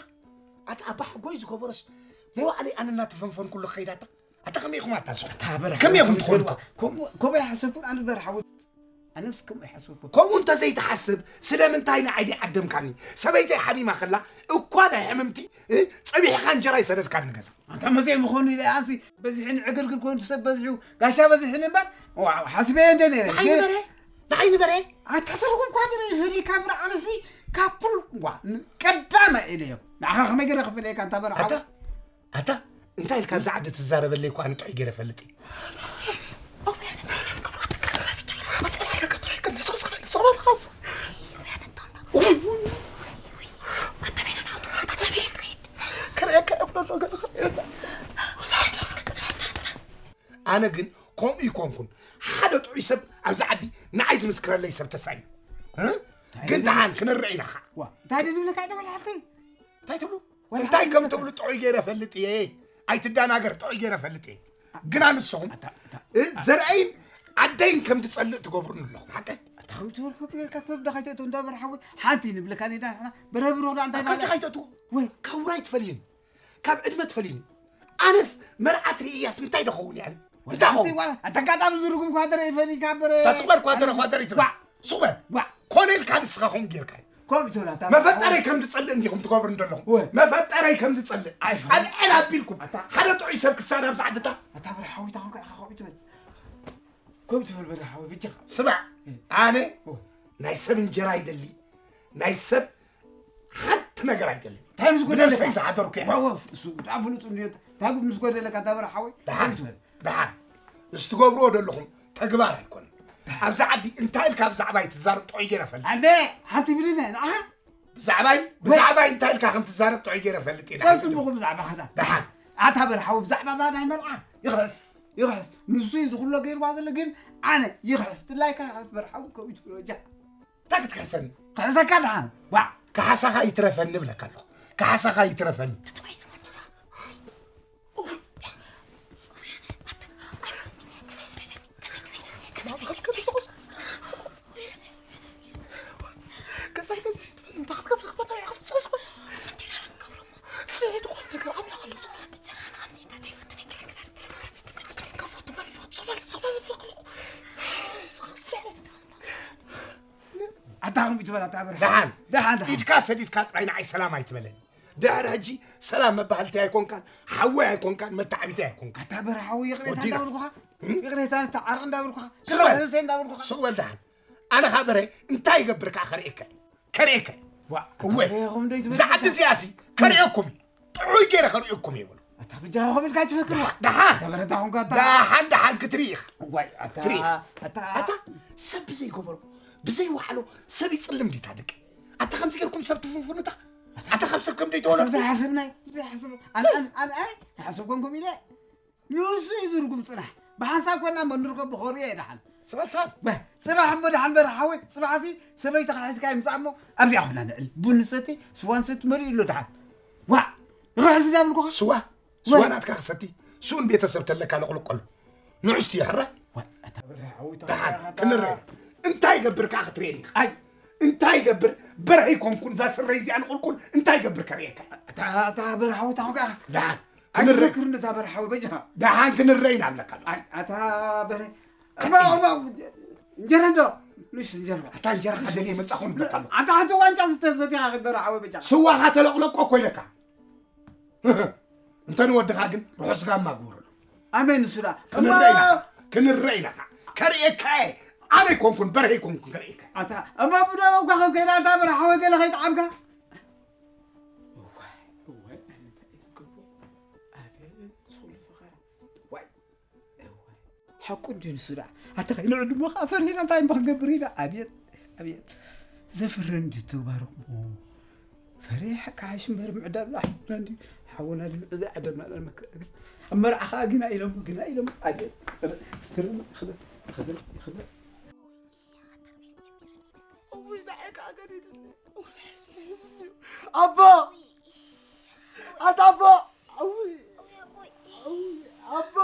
ኣታ ኣባ ሓጎይ ዝገበሮስ መዋዕለይ ኣነ እናተፈንፈንኩ ከይድ ኣታ። ኣታ ከመይ ኢኹም ኣታ ዝኾ? ኣታ በርሓ ከመይ ኢኹም ትኾኑ? ከምኡ፣ ከምኡ ኣይሓሰብኩን ኣነ በርሓ ወይ። ኣነስ ከምኡ ኣይሓሰብኩን። ከምኡ እንተዘይትሓስብ ስለምንታይ ንዓይ ድዓደምካኒ? ሰበይተይ ሓሚማ ከላ እኳ ናይ ሕምምቲ፣ እ፣ ጸቢሕኻ እንጀራ ይሰደድካኒ ገዛ። ኣንታ መጺኦም ይኾኑ ኢለ ኣንሲ በዚሕን ዕግርግር ኮይኑ ሰብ በዚሑ ጋሻ በዚሕን እምበር፣ ዋው፣ ሓሲበዮ እንደ ነይረ። ንዓይ ንበረ? ንዓይ ንበረ? ኣታ ስርጉም ኳ ትርኢ፣ ፈሊካ እምበር ኣነሲ ካብ ኩሉ፣ ዋ፣ ቀዳማይ ኢለዮ። ንዓኻ ከመይ ገይረ ክፈልየካ ኣንታ በርሓ? ኣታ፣ ኣታ፣ እንታይ ኢልካ ኣብዛ ዓዲ ትዛረበለይ እኮ ኣነ ጥዑይ ገይረ እፈልጥ እየ። ኣነ ግን ከምኡ ይኮንኩን። ሓደ ጥዑይ ሰብ ኣብዚ ዓዲ ንዓይ ዝምስክረለይ ሰብ ተሳኢኑ። እ? ግን ደሓን ክንረእ ኢና ኸዓ። ዋ፣ እንታይ ድዩ ዝብለካ ደበል ሓፍተይ? እንታይ ትብሉ? ወላ እንታይ ሓንቲ ከም ነገር። ትብሉ ጥዑይ ገይረ እፈልጥ እየ። ኣይትደናገር፣ ጥዑይ ገይረ እፈልጥ እየ። ግና ንስኹም፣ ኣታ፣ ኣታ፣ እ፣ ዘርኣይን ዓደይን ከም ትጸልእ ትገብሩኒ ኣለኹም። ሓቀይ? ኣታ፣ ከም ትበልኩ ጌርካ ክበብ ዳኻ ይተእትው እንዳ በርሓዊ ሓንቲ ንብለካ ኔዳ ንሕና በረብሮ ዳ እንታይ ኣካልካ ባዳ? ከይተእትዎ። ወይ። ካብ ውራይ ትፈልዩኒ። ካብ ዕድመ ትፈልዩኒ። ኣነስ መርዓት ርእያስ እንታይ ዶ ኸውን እየ ኣነ? እንታይ ኸውን? ኣታ ኣጋጣሚ ዝርጉም ኳተረ ይፈልይካ በረ። ታስበር ኳተረ ኣነስ ኳተረ ይትበል። ዋ። ሱቕ በል። ዋ። ኮነ ኢልካ ንስኻ ከምኡ ጌርካ እዩ። ከምኡ ትብል ኣታ መፈጠረይ ከም ዝጸልእ እንዲኹም ትገብሩ እንደለኹም። ወይ። መፈጠረይ ከም ዝጸልእ። ኣይፋል። ኣልዕል ኣቢልኩም። ኣታ ሓደ ጥዑይ ሰብ ክሳድ ኣብዚ ዓድታ። ኣታ በርሓዊ ታኹም ከኣ ከምኡ ትብል። ከምኡ ትብል በርሓዊ ብጃኻ። ስማዕ፣ እ። ኣነ ኦ። ናይ ሰብ እንጀራ ይደሊ፣ ናይ ሰብ ሓንቲ ነገር ኣይደልን። እንታይ ምስ ጎደለካ? ብነብሰይ ዝሓደርኩ እየ። ዋው፣ ዋው፣ እሱ ብጣዕሚ ፍሉጥ እንድዩ። እንታይ ምስ ጎደለካ ኣታ በርሓዊ? ደሓን፣ ከምኡ ትብል። ደሓን። እዚ ትገብርዎ ዘለኹም ተግባር ኣይኮነን። ኣብዚ ዓዲ እንታይ ኢልካ ብዛዕባይ ትዛረብ ጥዑይ ገይረ እፈልጥ። ኣነ ሓንቲ ብልነ ንዓኻ? ብዛዕባይ፣ ወይ። ብዛዕባይ እንታይ ኢልካ ከም ትዛረብ ጥዑይ ገይረ እፈልጥ እየ። ፈልጥ ኣለኹ ብዛዕባኻ ዳ። ደሓን። ኣታ በርሓዊ ብዛዕባ እዛ ናይ መርዓ ይኽሕስ፣ ይኽሕስ። ንሱ እዩ ዝኹሎ ገይርዋ ዘሎ ግን ኣነ ይኽሕስ። ድላይካ ይኽሕስ በርሓዊ ከምኡ ትብሎ እጃ። እንታይ ክትክሕሰኒ? ክሕሰካ ደሓን። ዋ። ካሕሳኻ ይትረፈኒ እብለካ ኣለኹ። ካሕሳኻ ይትረፈኒ። ገዛይ ገዛይ ትብል እንታ ክትገብር ክትገብር እያ። ስቕ ስቕ በል። እንታይ ደኣ ክንገብሮ እሞ? ሕጂ ዝኾነ ነገር ኣምላኽ ኣሎ። ስቕ በል። ብቻ ንዓና ኣብዚ እንታይ ይፈቱ ነገር ግበር። በል ኣታ ብርሃን። ደሓን። ደሓን፣ ደሓን። ኢድካ ሰዲድካ ጥራይ ንዓይ ሰላም ኣይትበለኒ። ድሕሪ ሕጂ ሰላም መባህልተይ ኣይኮንካን፣ ሓወይ ኣይኮንካን፣ መተዓቢተይ ኣይኮንካን። ኣታ ብርሃዊ፣ ይቕሬታ ወዲና። እንዳበልኩኻ፣ እም? ይቕሬታ ንተዓረቕ እንዳበልኩኻ፣ ስቕ በል። ክብረት እንዳበልኩኻ። ስቕ በል ደሓን። ኣነ ኸኣ በረ እንታይ ይገብር ከኣ ከርእየካ። ከርእየካ። ዋ፣ እወ። ኣታ ብርሃዊ፣ ኸም ደይ ትብል እዛ ዓዲ እዚኣሲ ከርእየኩም እዩ። ጥዑይ ገይረ ከርእየኩም እዩ ይብሉ። ኣታ ብጃኻ ኸም ኢልካ ትፈክር ዋ። ደሓን። ኣታ በረታ ኹንካ ኣታ። ደሓን፣ ደሓን ክትርኢ ኢኻ። ዋይ፣ ኣታ፣ ትርኢ። ኣታ። ኣታ ሰብ ብዘይገበሮ፣ ብዘይወዓሎ ሰብ ይጽልም ዲታ ደቂ። ኣታ ከምዚ ጌርኩም ሰብ ትፍንፍኑታ? ኣታ ካብ ሰብ ከም ደይተወለድኩም? ዘይሓስብ ናይ፣ ዘይሓስብ። ኣነ፣ ኣነ፣ ኣነ፣ ኣነ፣ ሓስብ ኮንኩም ኢለ። ንሱ እዩ ዝርጉም ጽናሕ። ብሓንሳብ ኮና እሞ ንርከቦ ክርኢ እየ ደሓን። ስባት፣ ስባት። ወ፣ ጽባሕ እሞ ደሓን በርሓ ሓወይ፣ ጽባሕሲ ሰበይትኻ ሒዝካ ይምጻእ እሞ ኣብዚኣ ኮና ንዕል። ቡን ንሰቲ፣ ስዋ ንሰቲ መሊኡ ኣሎ ደሓን። ዋእ፣ ንኽሕዝ እዛ ብልኩኻ? ስዋ፣ ስዋ ወ። ናትካ ክሰቲ፣ ስኡን ቤተሰብ ተለካ ለቕልቀሉ። ንዑ እስቲ ሕራይ። ወ፣ ኣታ በርሓ ሓወይ፣ ደሓን፣ ተኸታተል። ክንረይ። እንታይ ይገብር ከኣ ክትርእየኒ ኢኻ? ኣይ። እንታይ ይገብር? በርሀ ይኮንኩን እዛ ስረይ እዚኣ ንቑልቁል እንታይ ይገብር ከርእየካ? ኣታ፣ ኣታ በርሓ ሓወይ፣ ታኹ ከኣ። ደሓን። ኣይትፈክር እንዳ በርሓዊ በጃኻ። ደሓን ክንረይ ኢና ኣለካ። ኣይ፣ ኣታ በረ-፣ እባ፣ እባ፣ እንጀራ እንዶ፣ ንእሽቶ እንጀራ። ኣታ እንጀራ ከደልየ መጻኹ ንብለካ ኣሎ። ኣታ ሓንቲ ዋንጫ ዝተ-፣ ዘቲኻ በርሓዊ በጃኻ። ስዋኻ ተለቕለቆ እኮ ኢለካ። እንተ ንወድኻ ግን ርሑስ ጋማ ግበረሉ። ኣሜን ንሱ ደኣ። ክንረይ ኢና፣ እሞ ክንረይ ኢና። ከርእየካ እየ። ኣነ ኣይኮንኩን፣ በርሀ ኣይኮንኩን ከርእየካ። ኣታ፣ እሞ ብደው እኳ ከዝከይዳ ኣታ በርሓዊ ገለ ከይጠዓምካ። እዋይ፣ እዋይ፣ ኣነ እንታይ እዩ ዝገብሮ? ኣቤት፣ ዝኹሉ ፈኸራ። ዋይ፣ እዋይ። ሓቁ እንድዩ ንሱ ደኣ። ኣታ ኸይንዕሉ እሞ ኸኣ ፈሪህና እንታይ እሞ ክንገብር ኢና? ኣቤት፣ ኣቤት። ዘፍርህ እንድዩ ተግባሩ። ፈሪሕ ክሓይሽ እምበር ምዕዳል ሓውና እንድዩ። ሓውና ድምዒ ዘይዓደምና ኢና ንመክር። ኣብ መርዓ ኸኣ ግና ኢሎም፣ ግና ኢሎም። ኣቤት። ስትርን ይኽደን፣ ይኽደን፣ ይኽደን። እውይ፣ ንዓይ ከዓ ገዲድኒ። እውይ፣ ሕዝኒ፣ ሕዝኒ እዩ። ኣቦ! ኣታ ኣቦ! እውይ! እውይ፣ ኣቦ!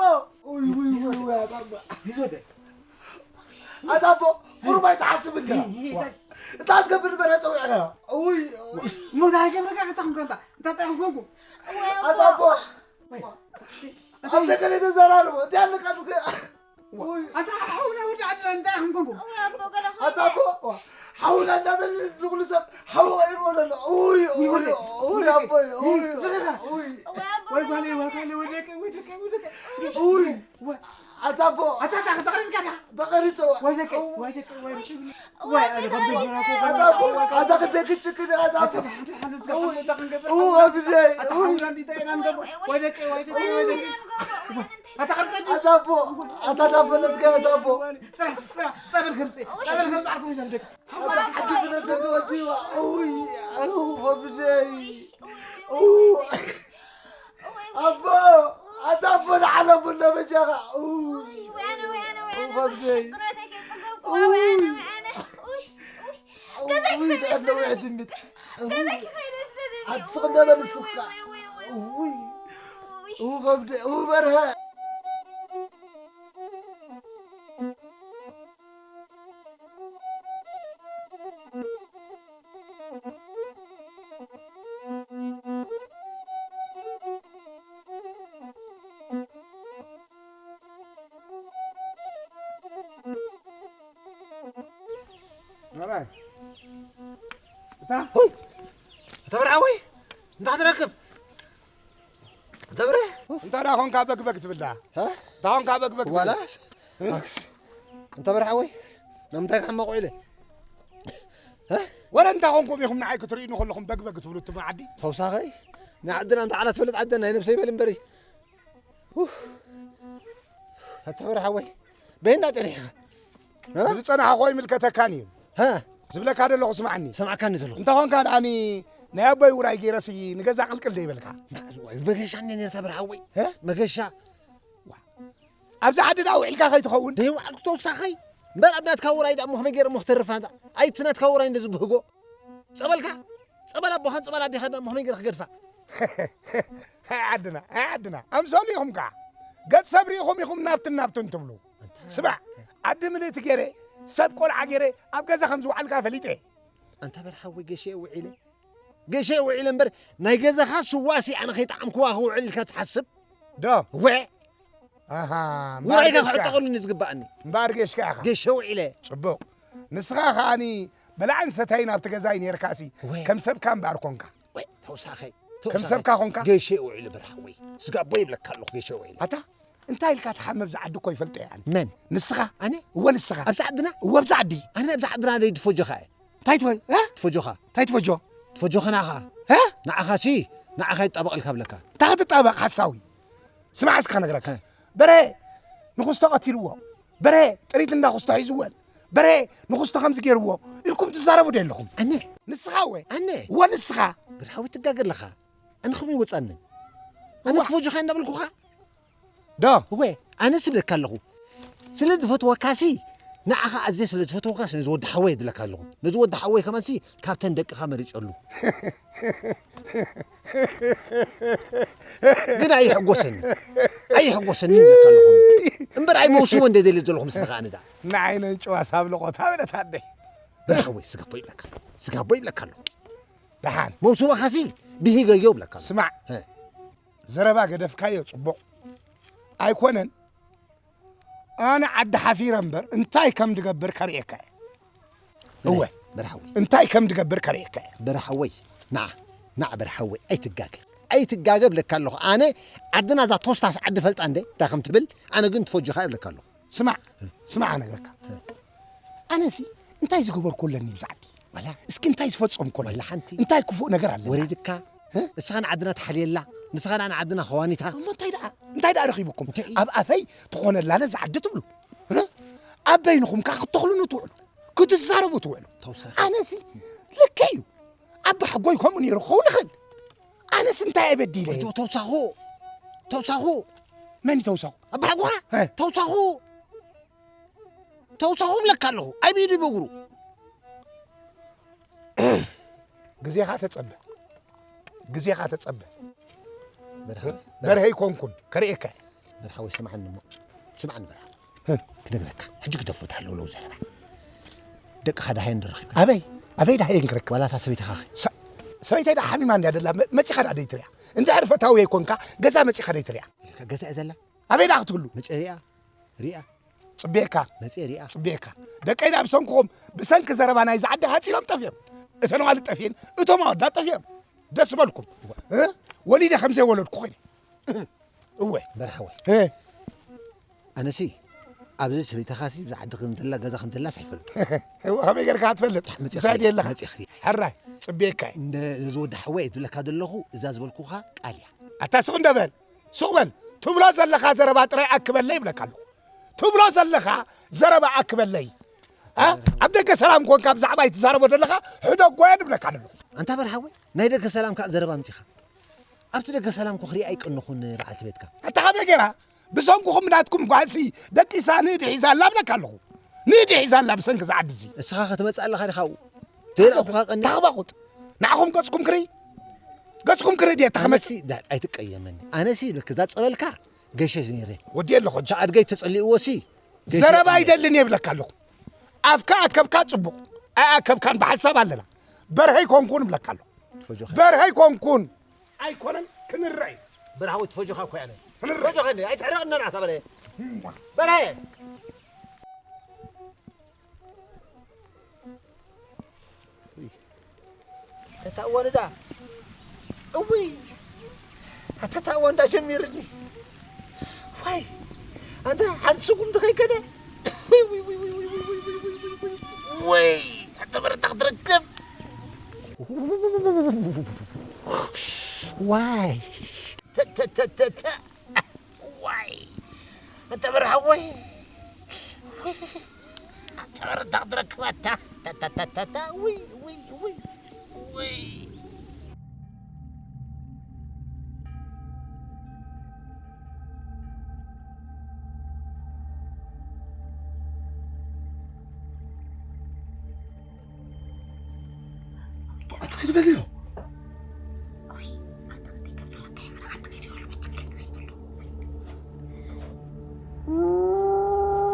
እውይ፣ እውይ፣ እውይ፣ እውይ፣ ኣታ ኣቦ! ኣታ ኣቦ! ቁሩብ ኣይትሓስብ እንካ። እንታይ ትገብር ንበረ ጸዊዕካ? እውይ! እሞ እንታይ ገብረካ? እንታይ ኮንካ? እንታይ፣ እንታይ ኮንኩ? ኣታ ኣቦ! ኣብ ነገር የተዘራርቦ፣ እንታይ ኣለካ? ውይ። ኣታ ሓውና ወዲ ዓድና እንታይ ኢኹም ኮንኩም? እወ ኣቦ፣ ገለ ኣታ ኣቦ፣ ዋ፣ ሓውና እንዳበለ ንኹሉ ሰብ ሓው ቀይርዎ ዘሎ። ውይ፣ ውይ፣ ውይ፣ ውይ፣ ወደይ። ውይ፣ ኣቦይ፣ ውይ፣ ውይ፣ ዝኽራ። ውይ። እወ ኣቦ፣ ወይ ገለ ጓለይ፣ ወይ ጓለይ፣ ወይ ደቀይ፣ ወይ ደቀይ፣ ወይ ደቀይ። ውይ። ወይ። ኣታ ኣቦ። ኣታ፣ ኣታ፣ ተቐሪጽካ ዲኻ? ተቐሪጸ፣ ዋ። ወይ ደቀይ፣ እው። ወይ ደቀይ፣ ወይ ደቀይ። ወይ፣ ኣነ ከም ዘይፈራኩ ኣታ ኣቦ፣ ኣታ ክንደይ ክትጭክን፣ ኣታ ኣቦ። ኣታ፣ ሓንቲ፣ ሓንቲ፣ ሓንቲ፣ እው፣ ሓንቲ፣ ሓንቲ፣ እው፣ ኣብደይ፣ ኣታ እው። ሓውና እንዲታይ ኢና ንገብሮ? ወይ ደቀይ፣ ወይ ደቀይ፣ ወይ ደቀይ። ኣታ ቅርጸ ኣታ ኣቦ፣ ኣታ ዳፈለትካ ኣታ ኣቦ። ስራሕ፣ ስራሕ፣ ጸበል ከምጽእ፣ ጸበል ከምጽእ ኣልኩም ይዘም ደቀይ። ኣታ ዓዲ ፍለተኒ ወዲዋ። እውይ፣ እው፣ ከብደይ። እው። ኣቦ፣ ኣታ ኣቦ ንዓለሙ እነ በጃኻ። እውይ። እው፣ ከብደይ። እውይ። እውይ፣ ደኣ ነዊሕ ትንቢት። እውይ። ኣትስቕ እንደ በል እስኻ። እውይ። እው፣ ከብደይ። እው፣ በርሀ። ራባይ። እታ? እታ በርዓወይ? እንታይ ትረክብ? እታ በረ? እንታይ ደኣ ኾንካ በግበግ ትብላ? ሀ? እንታይ ኾንካ በግበግ ትብላ? ዋላስ? እ? እንተ በርሓ ወይ፣ ንምንታይ ክሕመቕ ውዒለ? እ? ወረ እንታይ ኾንኩም ኢኹም ንዓይ ክትርእዩኒ ከለኹም በግበግ ትብሉ እቲ መዓዲ? ተውሳኸይ፣ ናይ ዓድና እንተ ዓላ ትፈልጥ ዓደና፣ ናይ ነብሰይ በል እምበሪ። ኡፍ። ኣታ በርሓ ወይ፣ በይና ጸኒሕኻ። እ? ብዝጸናሕኾ ይምልከተካን እዩ። ሀ? ዝብለካ ዘለኹ ስማዕኒ። ሰማዕካኒ ዘለኹ። እንተ ኾንካ ደኣኒ ናይ ኣቦይ ውራይ ገይረሲ ንገዛ ቅልቅል ደይበልካ? መዓዝ እዋይ፣ መገሻ እንደ ነርታ በርሓ ወይ። እ? መገሻ። ዋ። ኣብዚ ዓዲ ደኣ ውዒልካ ከይትኸውን? ደይ ውዓልኩ ተውሳኸይ። እምበር ኣብ ናትካ ውራይ ደኣ እሞ ከመይ ገይረ እሞ ክተርፍ ኣንታ? ኣይ እቲ ናትካ ውራይ እንደ ዝብህጎ። ጸበልካ? ጸበል ኣቦኻን ጸበል ኣዴኻን ደኣ እሞ ከመይ ገይረ ክገድፋ? ኣይ ዓድና፣ ኣይ ዓድና። ኣምሰሉ ኢኹም ከኣ። ገጽ ሰብ ርኢኹም ኢኹም ናብትን ናብትን ትብሉ። ኣንታ። ስማዕ፣ ዓዲ ምልእቲ ገይረ፣ ሰብ ቆልዓ ገይረ፣ ኣብ ገዛ ከም ዝወዓልካ ፈሊጠ። ኣንታ በርሓ ወይ ገሸ ውዒለ። ገሸ ውዒለ እምበር ናይ ገዛኻ ስዋሲ ኣነ ከይጠዓምኩዋ ክውዕል ኢልካ ትሓስብ? ዶ? ወ-፣ ኣሃ፣ እምበኣር ውራይካ ጌሽካ። ክዕጠቐሉኒ ዝግባኣኒ። እምበኣር ጌሽካ ኢኻ። ገሸ ውዒለ። ጽቡቕ። ንስኻ ከኣኒ በላዕን ሰታይን ኣብቲ ገዛይ ነርካሲ፣ ወይ። ከም ሰብካ እምበኣር ኮንካ። ወይ፣ ተውሳኸይ፣ ከም ተውሳኸይ። ሰብካ ኮንካ። ገይሸ ውዒሉ ብርሃን ወይ። ስጋቦ ይብለካ ኣለኹ፣ ገይሸ ውዒሉ። ኣታ፣ እንታይ ኢልካ ትሓመብ ዝዓዲ እኮ ይፈልጦ እየ ኣነ። መን? ንስኻ። ኣነ? እወ፣ ንስኻ። ኣብዚ ዓድና? እወ፣ ኣብዚ ዓዲ። ኣነ ኣብዚ ዓድና ደይ ድፎጆኻ እየ። እንታይ ትፈ-፣ እ? ትፈጆኻ። እንታይ ትፈጆ? ትፈጆኻ ናኻ። እ? ንዓኻሲ፣ ንዓኻ ይጣበቕ ኢልካ ብለካ። እንታይ ክትጣበቕ ሓሳዊ? ስማዕ እስካ ነግረካ። እ። በርሄ ንኹስቶ ቀቲልዎ። በርሄ ጥሪት እንዳ ኩስቶ ሒዝወን። በርሄ ንኹስቶ ከምዚ ገይርዎ። ኢልኩም ትዛረቡ ዶ ኣለኹም? ኣነ? ንስኻ ወ? ኣነ? ወ ንስኻ? ብርሃዊ ትጋገ ኣለኻ። ኣነ ኸመይ ይወጻኒ? ኣነ እዋ። ትፈጆኻ እንዳበልኩኻ? ዶ? እወ፣ ኣነ ስብለካ ኣለኹ። ስለ ዝፈትወካሲ፣ ንዓኻ ኣዝየ ስለ ዝፈትወካሲ፣ ነዚ ወዲ ሓወይ እብለካ ኣለኹ። ነዚ ወዲ ሓወይ ከማንሲ፣ ካብተን ደቅኻ መሪጸሉ። ግን ኣይሕጎሰኒ። ኣይሕጎሰኒ እብለካ ኣለኹ። እምበር ኣይመውስቦ እንደ ደልየ ዘለኹ ምስ ንኻ ኣነ ደኣ። ንዓይ ነን ጨዋ ሳብ ለቖታ በለት ኣደይ። ብርሃወይ፣ ስጋቦ ይብለካ። ስጋቦ ይብለካ ኣለኹ። ደሓን። መውስቦኻሲ፣ ብሂገዮ እብለካ ኣለኹ። ስማዕ። እ። ዘረባ ገደፍካዮ ጽቡቕ ኣይኮነን። ኣነ ዓዲ ሓፊረ እምበር እንታይ ከም ድገብር ከርእየካ እየ። እወ። በርሓወይ። እንታይ ከም ድገብር ከርእየካ እየ። በርሓወይ። ንዓ፣ ንዓ በርሓወይ፣ ኣይትጋገ። ኣይትጋገ እብለካ ኣለኹ። ኣነ ዓድና እዛ ቶስታስ ዓዲ ፈልጣ እንደ፣ እንታይ ከም ትብል፣ ኣነ ግን ትፈጆኻ እብለካ ኣለኹ። ስማዕ፣ ስማዕ እነግረካ። ኣነሲ እንታይ ዝገበርኩ ኣለኒ ብዛዕዲ? ዋላ። እስኪ እንታይ ዝፈጸምኩ ኣለኒ? ዋላ ሓንቲ። እንታይ ክፉእ ነገር ኣለና? ወሪድካ? እ? ንስኻ ንዓድና ትሓልየላ፣ ንስኻ ንዓድና ኸዋኒታ። እሞ እንታይ ደኣ? እንታይ ደኣ ረኺብኩም? እንታይ? ኣብ ኣፈይ ትኾነላ ነዛ ዓዲ ትብሉ። እ? ኣብ በይንኹም ከኣ ክትተኽሉኒ ትውዕሉ። ክትዛረቡ ትውዕሉ። ተውሳኺ። ኣነሲ ልክዕ እዩ። ኣባ ሓጎይ ከምኡ ነይሩ ክኸውን ይኽእል። ኣነስ እንታይ ኣበዲለ? ወይ ተው-፣ ተውሳኹ። ተውሳኹ። መን እዩ ተውሳኹ? ኣባ ሓጎኻ? እ። ተውሳኹ። ተውሳኹ እብለካ ኣለኹ። ኣብ ኢዱ ብእግሩ። ግዜኻ ተጸበ። ግዜኻ ተጸበ። በርሃ-፣ በርሀ ኣይኮንኩን፣ ከርእየካ። በርሃ ወይ ስምዓኒ እሞ። ስምዓኒ በርሃ። ህ። ክነግረካ። ሕጂ ግደፎ እታ ሃለውለው ዘረባ። ደቅኻ ደሃየን ዶ ረኺብካ? ኣበይ? ኣበይ ደሃየን ክረክብ? ዋላ እታ ሰበይትኻ ኸ? ሰ-፣ ሰበይተይ ደኣ ሓሚማ እንድያ ደላ፣ መ-፣ መጺኻ ደኣ ደይትሪኣ። እንድሕር ፈታዊ ኣይኮንካ፣ ገዛ መጺኻ ደይትሪኣ። ኢልካ ገዛ እያ ዘላ? ኣበይ ደኣ ክትህሉ? መጺአ ሪኣ። ሪኣ። ጽቤካ። መጺአ ሪኣ። ጽቤካ። ደቀይ ደኣ ብሰንክኹም፣ ብሰንኪ ዘረባ ናይዚ ዓዲ ሃጺሎም ጠፍዮም። እተን ኣዋልድ ጠፍየን፣ እቶም ኣወዳት ጠፍዮም። ደስ በልኩም። እዋ። እ? ወሊደ ከም ዘይወለድኩ ኮይነ። እወ። በርሓወይ። እ። ኣነሲ፣ ኣብዚ ሰበይትኻሲ፣ ብዛ ዓዲ ከም ዘላ፣ ገዛ ከም ዘላስ ኣይፈልጥን። እወ፣ ከመይ ጌርካ ክትፈልጥ? መጺኻ ምሳይ ሪኣ፣ የለኻ። መጺኻ ሪኣ። ሕራይ፣ ጽቤካ እየ። እንደ፣ እዚ ወዲ ሓወይ እየ ዝብለካ ዘለኹ፣ እዛ ዝበልኩኻ ቃል እያ። ኣታ ስቕ እንደ በል፣ ስቕ በል። ትብሎ ዘለኻ ዘረባ ጥራይ ኣክበለይ ይብለካ ኣለኹ። ትብሎ ዘለኻ ዘረባ ኣክበለይ። እ? ኣብ ደገ ሰላም ኮንካ ብዛዕባ ኣይትዛረቦ ዘለኻ፣ ሕደጎ እየ ንብለካ ኣለኹ። ኣንታ በርሓወይ፣ ናይ ደገ ሰላም ከኣ ዘረባ ኣምጺኻ። ኣብቲ ደገ ሰላም እኮ ክሪኣ ኣይቀነኹን በዓልቲ ቤትካ። ኣታ ከመይ ጌራ? ብሰንኩኹም ናትኩም ጓልሲ ደቂሳ ንእዲ ሒዛ ኣላ እብለካ ኣለኹ። ንእዲ ሒዛ ኣላ ብሰንኪ እዛ ዓዲ እዚ። እስኻ ክትመጽእ ኣለኻ ዲኻ ኣብኡ? ዘይረኣኹኻ ቀኒ። ተኸባቑጥ። ንዓኹም ገጽኩም ክርኢ? ገጽኩም ክርኢ ድየ እታ ክመጽእ? ኣነሲ ዳ-፣ ኣይትቀየመኒ። ኣነሲ ልክ እዛ ጸበልካ ገሸ ነይረ። ወዲ ኣለኹ። እታ ኣድገይ ተጸሊእዎሲ ገሸ ዘረባ ነይረ። ኣይደልን እየ እብለካ ኣለኹ። ኣፍካ ኣከብካ ጽቡቕ። ኣይ ኣከብካን ብሓሳብ ኣለና። በርሀይ ኮንኩን እብለካ ኣለኹ። ትፈጆኻ። በርሀይ ኮንኩን። ኣይኮነን፣ ክንረኣይ። በርሃዊ ትፈጆኻ እኮ ያለ። ክንረኣይ። ትፈጆኻ እንዴ? ኣይትሕረቕና ናታ በለ። በርሀ። ተታወንዳ። እውይ። ኣታ ታእዋ እንዳጀሚርኒ። ዋይ፣ ኣንታ ሓንቲ ስጉምቲ ከይከደ። ውይ፣ ውይ፣ ውይ። ወይ፣ ኣንታ በረታ ክትረክብ። ዋይ። ተ፣ ተ፣ ተ፣ ተ፣ ተ። ዋይ። ኣንታ በረሃ ወይ። ወይ። ኣንታ በረታ ክትረክብ ኣታ። ተ፣ ተ፣ ተ፣ ተ፣ ተ። ውይ፣ ውይ፣ ውይ። ውይ። ኣትኺድ በልዮ።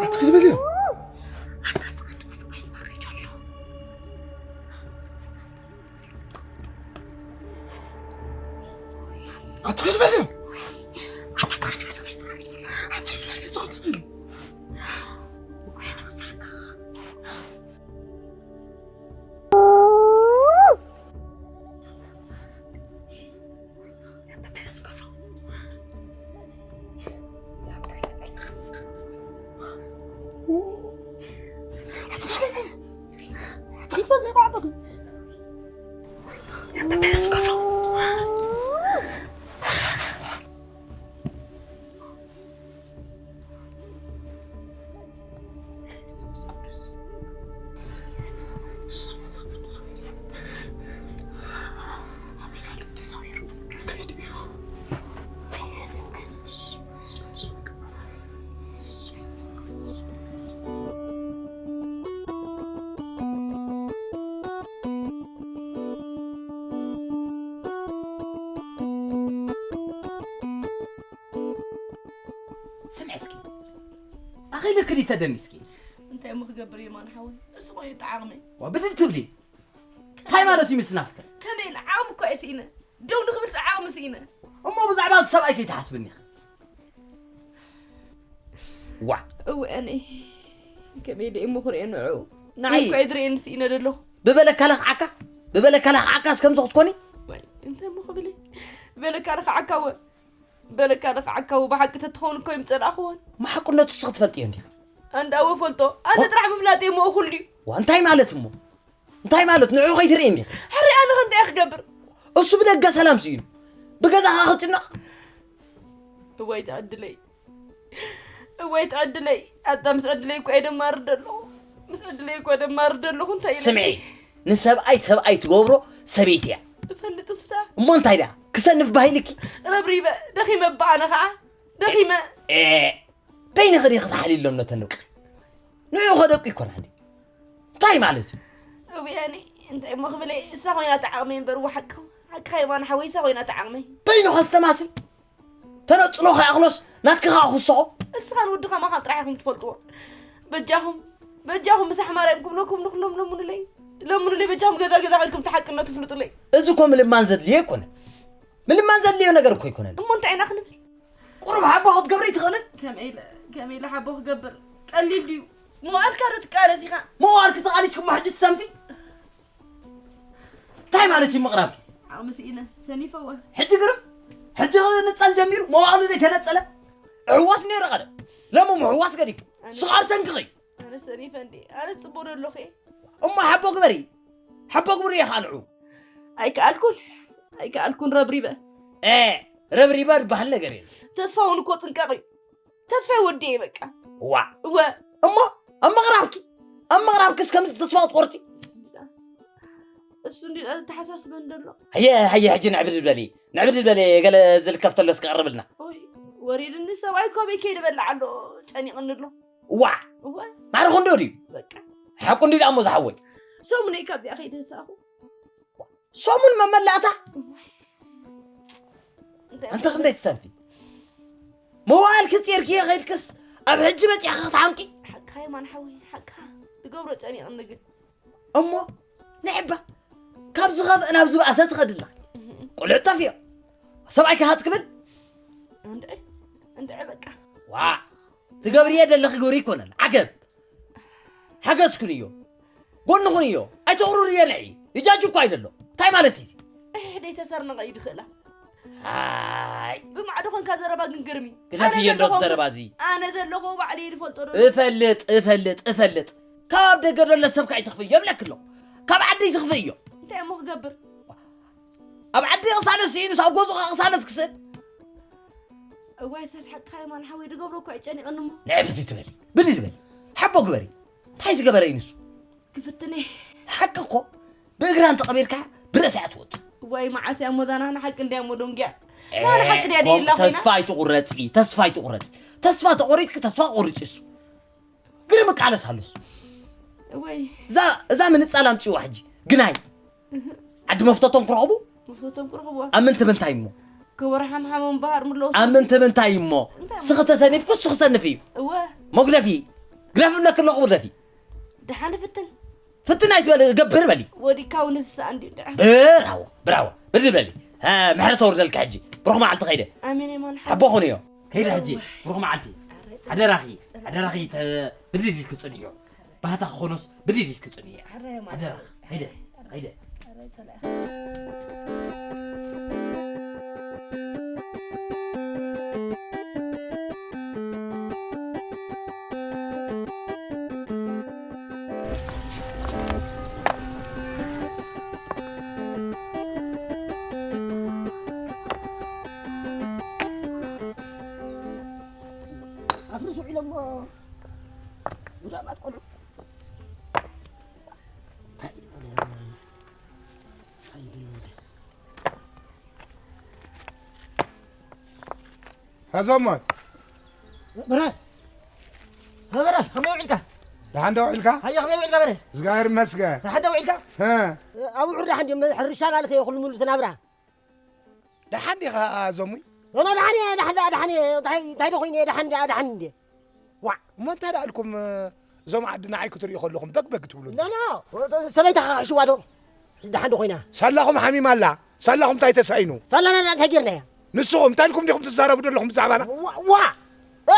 ኣትኺድ በልዮ። ኣትኺድ በልዮ። ኣትኺድ በልዮ። ስምዒ እስኪ፣ ኣኺልኪ ድዩ ተደኒስኪ? እንታይ እሞ ክገብር የማን ሓወይ፣ እሱ እኮ እዩ እቲ ዓቕመይ። ዋ፣ ብድድ ትብሊ። እንታይ ማለት እዩ ምስ ናፍቀ? ከመይ ኢለ ዓቕሚ እኮ እየ ስኢነ። ደው ንኽብል ዓቕሚ ስኢነ። እሞ ብዛዕባ እዚ ሰብኣይ ከይትሓስብኒ ኢኺ። ዋ። እወ፣ ኣነ ከመይ ኢለ እሞ ክርእዮ ንዕኡ? ንዓይ እይ። እኮ እየ ዝርእየኒ ስኢነ ዘለኹ። ብበለካ ለኽዓካ? ብበለካ ለኽዓካስ ከምዚ ክትኮኒ? ዋይ፣ እንታይ እሞ ክብል እየ? በለካ ለኽዓካ እወ። በለካ ለኽዓካ እወ፣ ብሓቂ ተትኸውን እኮ ይምጸላእኽዎን። እሞ ሓቅነቱ እስኺ ትፈልጥዮ እንዲኺ? ኣንዳ እወ ፈልጦ። ኣነ ዋ። ጥራሕ ምፍላጥ እየ እሞ እኹል ድዩ? ዋ፣ እንታይ ማለት እሞ? እንታይ ማለት? ንዕኡ ከይትርኢ እንዲኺ? ሕሪ ኣነ ከ እንታይ እየ ክገብር? እሱ ብደገ ሰላም ስኢኑ። ብገዛ ኸዓ ክጭነቕ? እዋይ ትዕድለይ። እዋይ ትዕድለይ። ኣታ ምስ ዕድለይ እኮ እየ ደማርር ዘለኹ። ምስ ዕድለይ እኮ ደማርር ዘለኹ እንታይ ኢለ? ስምዒ፣ ንሰብኣይ ሰብኣይ ትገብሮ ሰበይቲ እያ። እፈልጥ እሱ ደኣ። እሞ እንታይ ደኣ? ክሰንፍ ባሂልኪ? ረብሪበ፣ ደኺመ እባ ኣነ ኸዓ። ደኺመ። ኤ፣ በይንኺ ዲኺ ተሓሊሎም ነተን ደቂ? ንዕኡ ኸ ደቂ ይኮና እንዴ? እንታይ ማለት እዩ? እውያኒ፣ እንታይ እሞ ክብል እየ? እሳ ኮይና እታ ዓቕመይ እምበር፣ እዋ ሓቅኻ፣ ሓቅኻ የማነ ሓወይ፣ እሳ ኮይና እታ ዓቕመይ። በይኑ ኸስተማስል? ተነጽሎ ከይኣኽሎስ ናትኪ ኸኣ ክውስኾ? እስኻን ወድኻ ምዃን ጥራሕ ኢኹም ትፈልጥዎ። በጃኹም፣ በጃኹም ምሳሕ ማርያም ክብለኩም ንኹሎም ለምኑለይ። ለምኑለይ በጃኹም ገዛ ገዛ ከድኩም እቲ ሓቅነቱ ፍልጡለይ። እዚ እኮ ምልማን ዘድልዮ ኣይኮነን። ምልማን ዘድልዮ ነገር እኮ ኣይኮነን። እሞ እንታይ ኢና ክንብል? ቁሩብ ሓቦ ክትገብሪ ትኽእልን? ከመይ ኢለ፣ ከመይ ኢለ ሓቦ ክገብር? ቀሊል ድዩ? መዋእልካ ዶ ትቃለስ ኢኻ? መዋእልኪ ተቓሊስኪ እሞ ሕጂ ትሰንፊ? እንታይ ማለት እዩ ምቕራብኪ? ዓቕሚ ስኢነ፣ ሰኒፈ እወ። ሕጂ ግርም? ሕጂ ክንጸል ጀሚሩ? መዋእሉ ዘይተነጸለ? እሕዋስ ነይሩ ቀደም። ሎሚ ምሕዋስ ገዲፉ። ኣነ ንሱ ኣብ ሰንክኺ። ኣነ ሰኒፈ እንዴ? ኣነ ጽቡቕ ዶ ኣለኹ እየ? እሞ ሓቦ ግበሪ። ሓቦ ግብሪ እየ ኻልዑ። ኣይከኣልኩን። ኣይከኣልኩን ረብሪበ። ኤ፣ ረብሪበ ዝበሃል ነገር የለን። ተስፋ እውን እኮ ጥንቃቕ እዩ። ተስፋ ይወዲ እየ በቃ። ዋ። እወ። እሞ ኣብ ምቕራብኪ፣ ኣብ ምቕራብኪስ ከምዚ ተስፋ ትቆርጺ? እሱ እንዲና፣ እሱ እንዲና ዘተሓሳስበን ዘሎ። ሃየ፣ ሃየ፣ ሕጂ ንዕብድድ በሊ፣ ንዕብድድ በሊ፣ ገለ ዝልከፍ ተሎ እስኪ ቀርብልና። ኦይ፣ ወሪድኒ ሰብኣይ እኮ ኣበይ ከይደ በልዕ ኣሎ፣ ጨኒቕኒ ኣሎ። ዋ። እወ። ማዕረ ክንዶ ድዩ? በቃ። ሓቁ እንዲ ደኣ እሞ ዝሓወይ። ሰሙነይ ካብዚኣ ከይደ ዝሰኣኹ። ሰሙን መመላእታ? እንታይ ኣንተ ክንደይ ትሰንፊ? መዋእልኪ ጼርክዮ ከይድክስ ኣብ ሕጂ በጺሕኺ ክትሓምቂ? ሓቅኻ የማን ሓወይ፣ ሓቅኻ። ዝገብሮ ጨኒቕኒ ግን። እሞ ንዕባ ካብ ዝኸፍአ ናብ ዝበኣሰ ትኸድላ። እህ። ቆልዑ ጠፊኦ። ሰብኣይ ክሃጽ ክብል? እንድዒ፣ እንድዒ በቃ። ዋ፣ ትገብርዮ ዘለኺ ግብሪ ይኮነን። ዓገብ። ሓገዝኩንዮ። ጎንኹንዮ። ኣይተቑርርዮ ንዒ። ይጃጅ እኮ ኣይደሎ። እንታይ ማለት እዩ እዚ? እሕ፣ ደይ ተሰርነቐ እዩ ድኽእላ። ኣይ። ብማዕዶ ኾንካ ዘረባ ግን ግርሚ። ግደፍዮ ኣነ እንዶ ዘለኹ ዘረባ እዚ። ኣነ ዘለኹ ባዕለይ ዝፈልጦ ዶ? እፈልጥ፣ እፈልጥ፣ እፈልጥ። ካብ ደገ ዘሎ ሰብ ከኣ ይትኽፍዮ ይብለኪ ኣለኹ። ካብ ዓዲ ይትኽፍዮ። እንታይ እሞ ክገብር? ኣብ ዓዲ ቅሳነት ስኢኑስ ኣብ ገዝኡ ኸኣ ቅሳነት ክስእን? እዋይ፣ ሰስ ሓቅኻ የማን ሓወይ፣ ዝገብሮ እኮ ኣይጨኒቐኒ እሞ። ንዕብቲ ትበሊ፣ ብሊ ትበሊ። ሓቦ ግበሪ። እንታይ ዝገበረ እዩ ንሱ? ክፍትነ። ሓቂ እኮ ብእግራ እንተቐቢርካ ብርእሳ እያ ትወጽእ። እዋይ፣ መዓስ እያ እሞ እዛ ናህና ሓቂ እንድያ እሞ ደንጊያ። ኤ፣ ናህና ሓቂ ድያ ኮም-፣ ደይላ ኮይና? ተስፋ ኣይትቑረጺ፣ ተስፋ ኣይትቑረጺ። ተስፋ ተቖሪጽኪ፣ ተስፋ ቆሪጹ እሱ። ግርም ቃለስ ኣሉስ። እወይ። እዛ፣ እዛ ምንጻል ኣምጽዋ ሕጂ። ግናይ። እህ። ዓዲ መፍተቶም ክረኽቡ? መፍተቶም ክረኽቡ። ኣብ ምንቲ ምንታይ እሞ? ክወርሓምሓሞም ባህር ምለዉ ኣብ ምንቲ ምንታይ እሞ? እንታይ እሞ? ስኺ ተሰኒፍኩ፣ እሱ ክሰንፍ እዩ። እወ። መጉደፊ። ግደፊ እብለኪ ኣለኹ፣ ግደፊ። ደሓን ፍትን። ፍትን ኣይትበል፣ ገብር በሊ። ወዲካ እውን ዝስኣን ድዩ እንድዒ? ብራዎ፣ ብራዎ። ብድል በሊ። እ፣ ምሕረት ተውርደልካ ሕጂ። ብሩኽ መዓልቲ ከይደ። ኣሜን የማን ሓወይ። ሓቦ ኹንዮ። ከይደ ሕጂ። ብሩኽ መዓልቲ። ኣረ፣ ኣደራኺ፣ ኣረ። ኣደራኺ፣ ተ-፣ ብድል ኢልኪ ጽንሕዮ። ባህታ ክኾኖስ ብድል ኢልኪ ጽንሕዮ። ኣረ የማን ኣደራኺ፣ ሓወይ። ከይደ፣ ከይደ። ኣረ፣ ጸላኢ። ኣፍርሱ ኢሎሞ ጉዳማት ቆልዑ። ሀዞሞት። በረ። በረ፣ ከመይ ውዒልካ? ደሓን ዶ ውዒልካ? ሃየ፣ ከመይ ውዒልካ በረ? እግዚኣብሔር ይመስገን። ደሓን ዶ ውዒልካ? እ። ኣብ ውዕር ደሓን ድዮም? ሕርሻ ማለት እየ፣ ኩሉ ሙሉ እቲ ናብራ። ደሓን ዲኻ ዞሙይ? ኖ፣ ኖ፣ ደሓን እየ፣ ደሓን፣ ደሓን እየ። እንታይ፣ እንታይ ዶ ኮይነ እየ? ደሓን፣ ደሓን እንዴ? ዋዕ። እሞ እንታይ ደኣ ኢልኩም፣ እዞም ዓዲ ንዓይ ክትርእዩ ከለኹም በግ በግ ትብሉ? ኖ፣ ኖ፣ ሰበይትኻ ክሕሽዋ ዶ? ደሓን ዶ ኮይና? ሳላኹም ሓሚማ ኣላ። ሳላኹም እንታይ ተሳኢኑ? ሳላና እንታይ ጌርናያ? ንስኹም እንታይ ኢልኩም ዲኹም ትዛረቡ ዘለኹም ብዛዕባና? ዋ፣ ዋ። እ?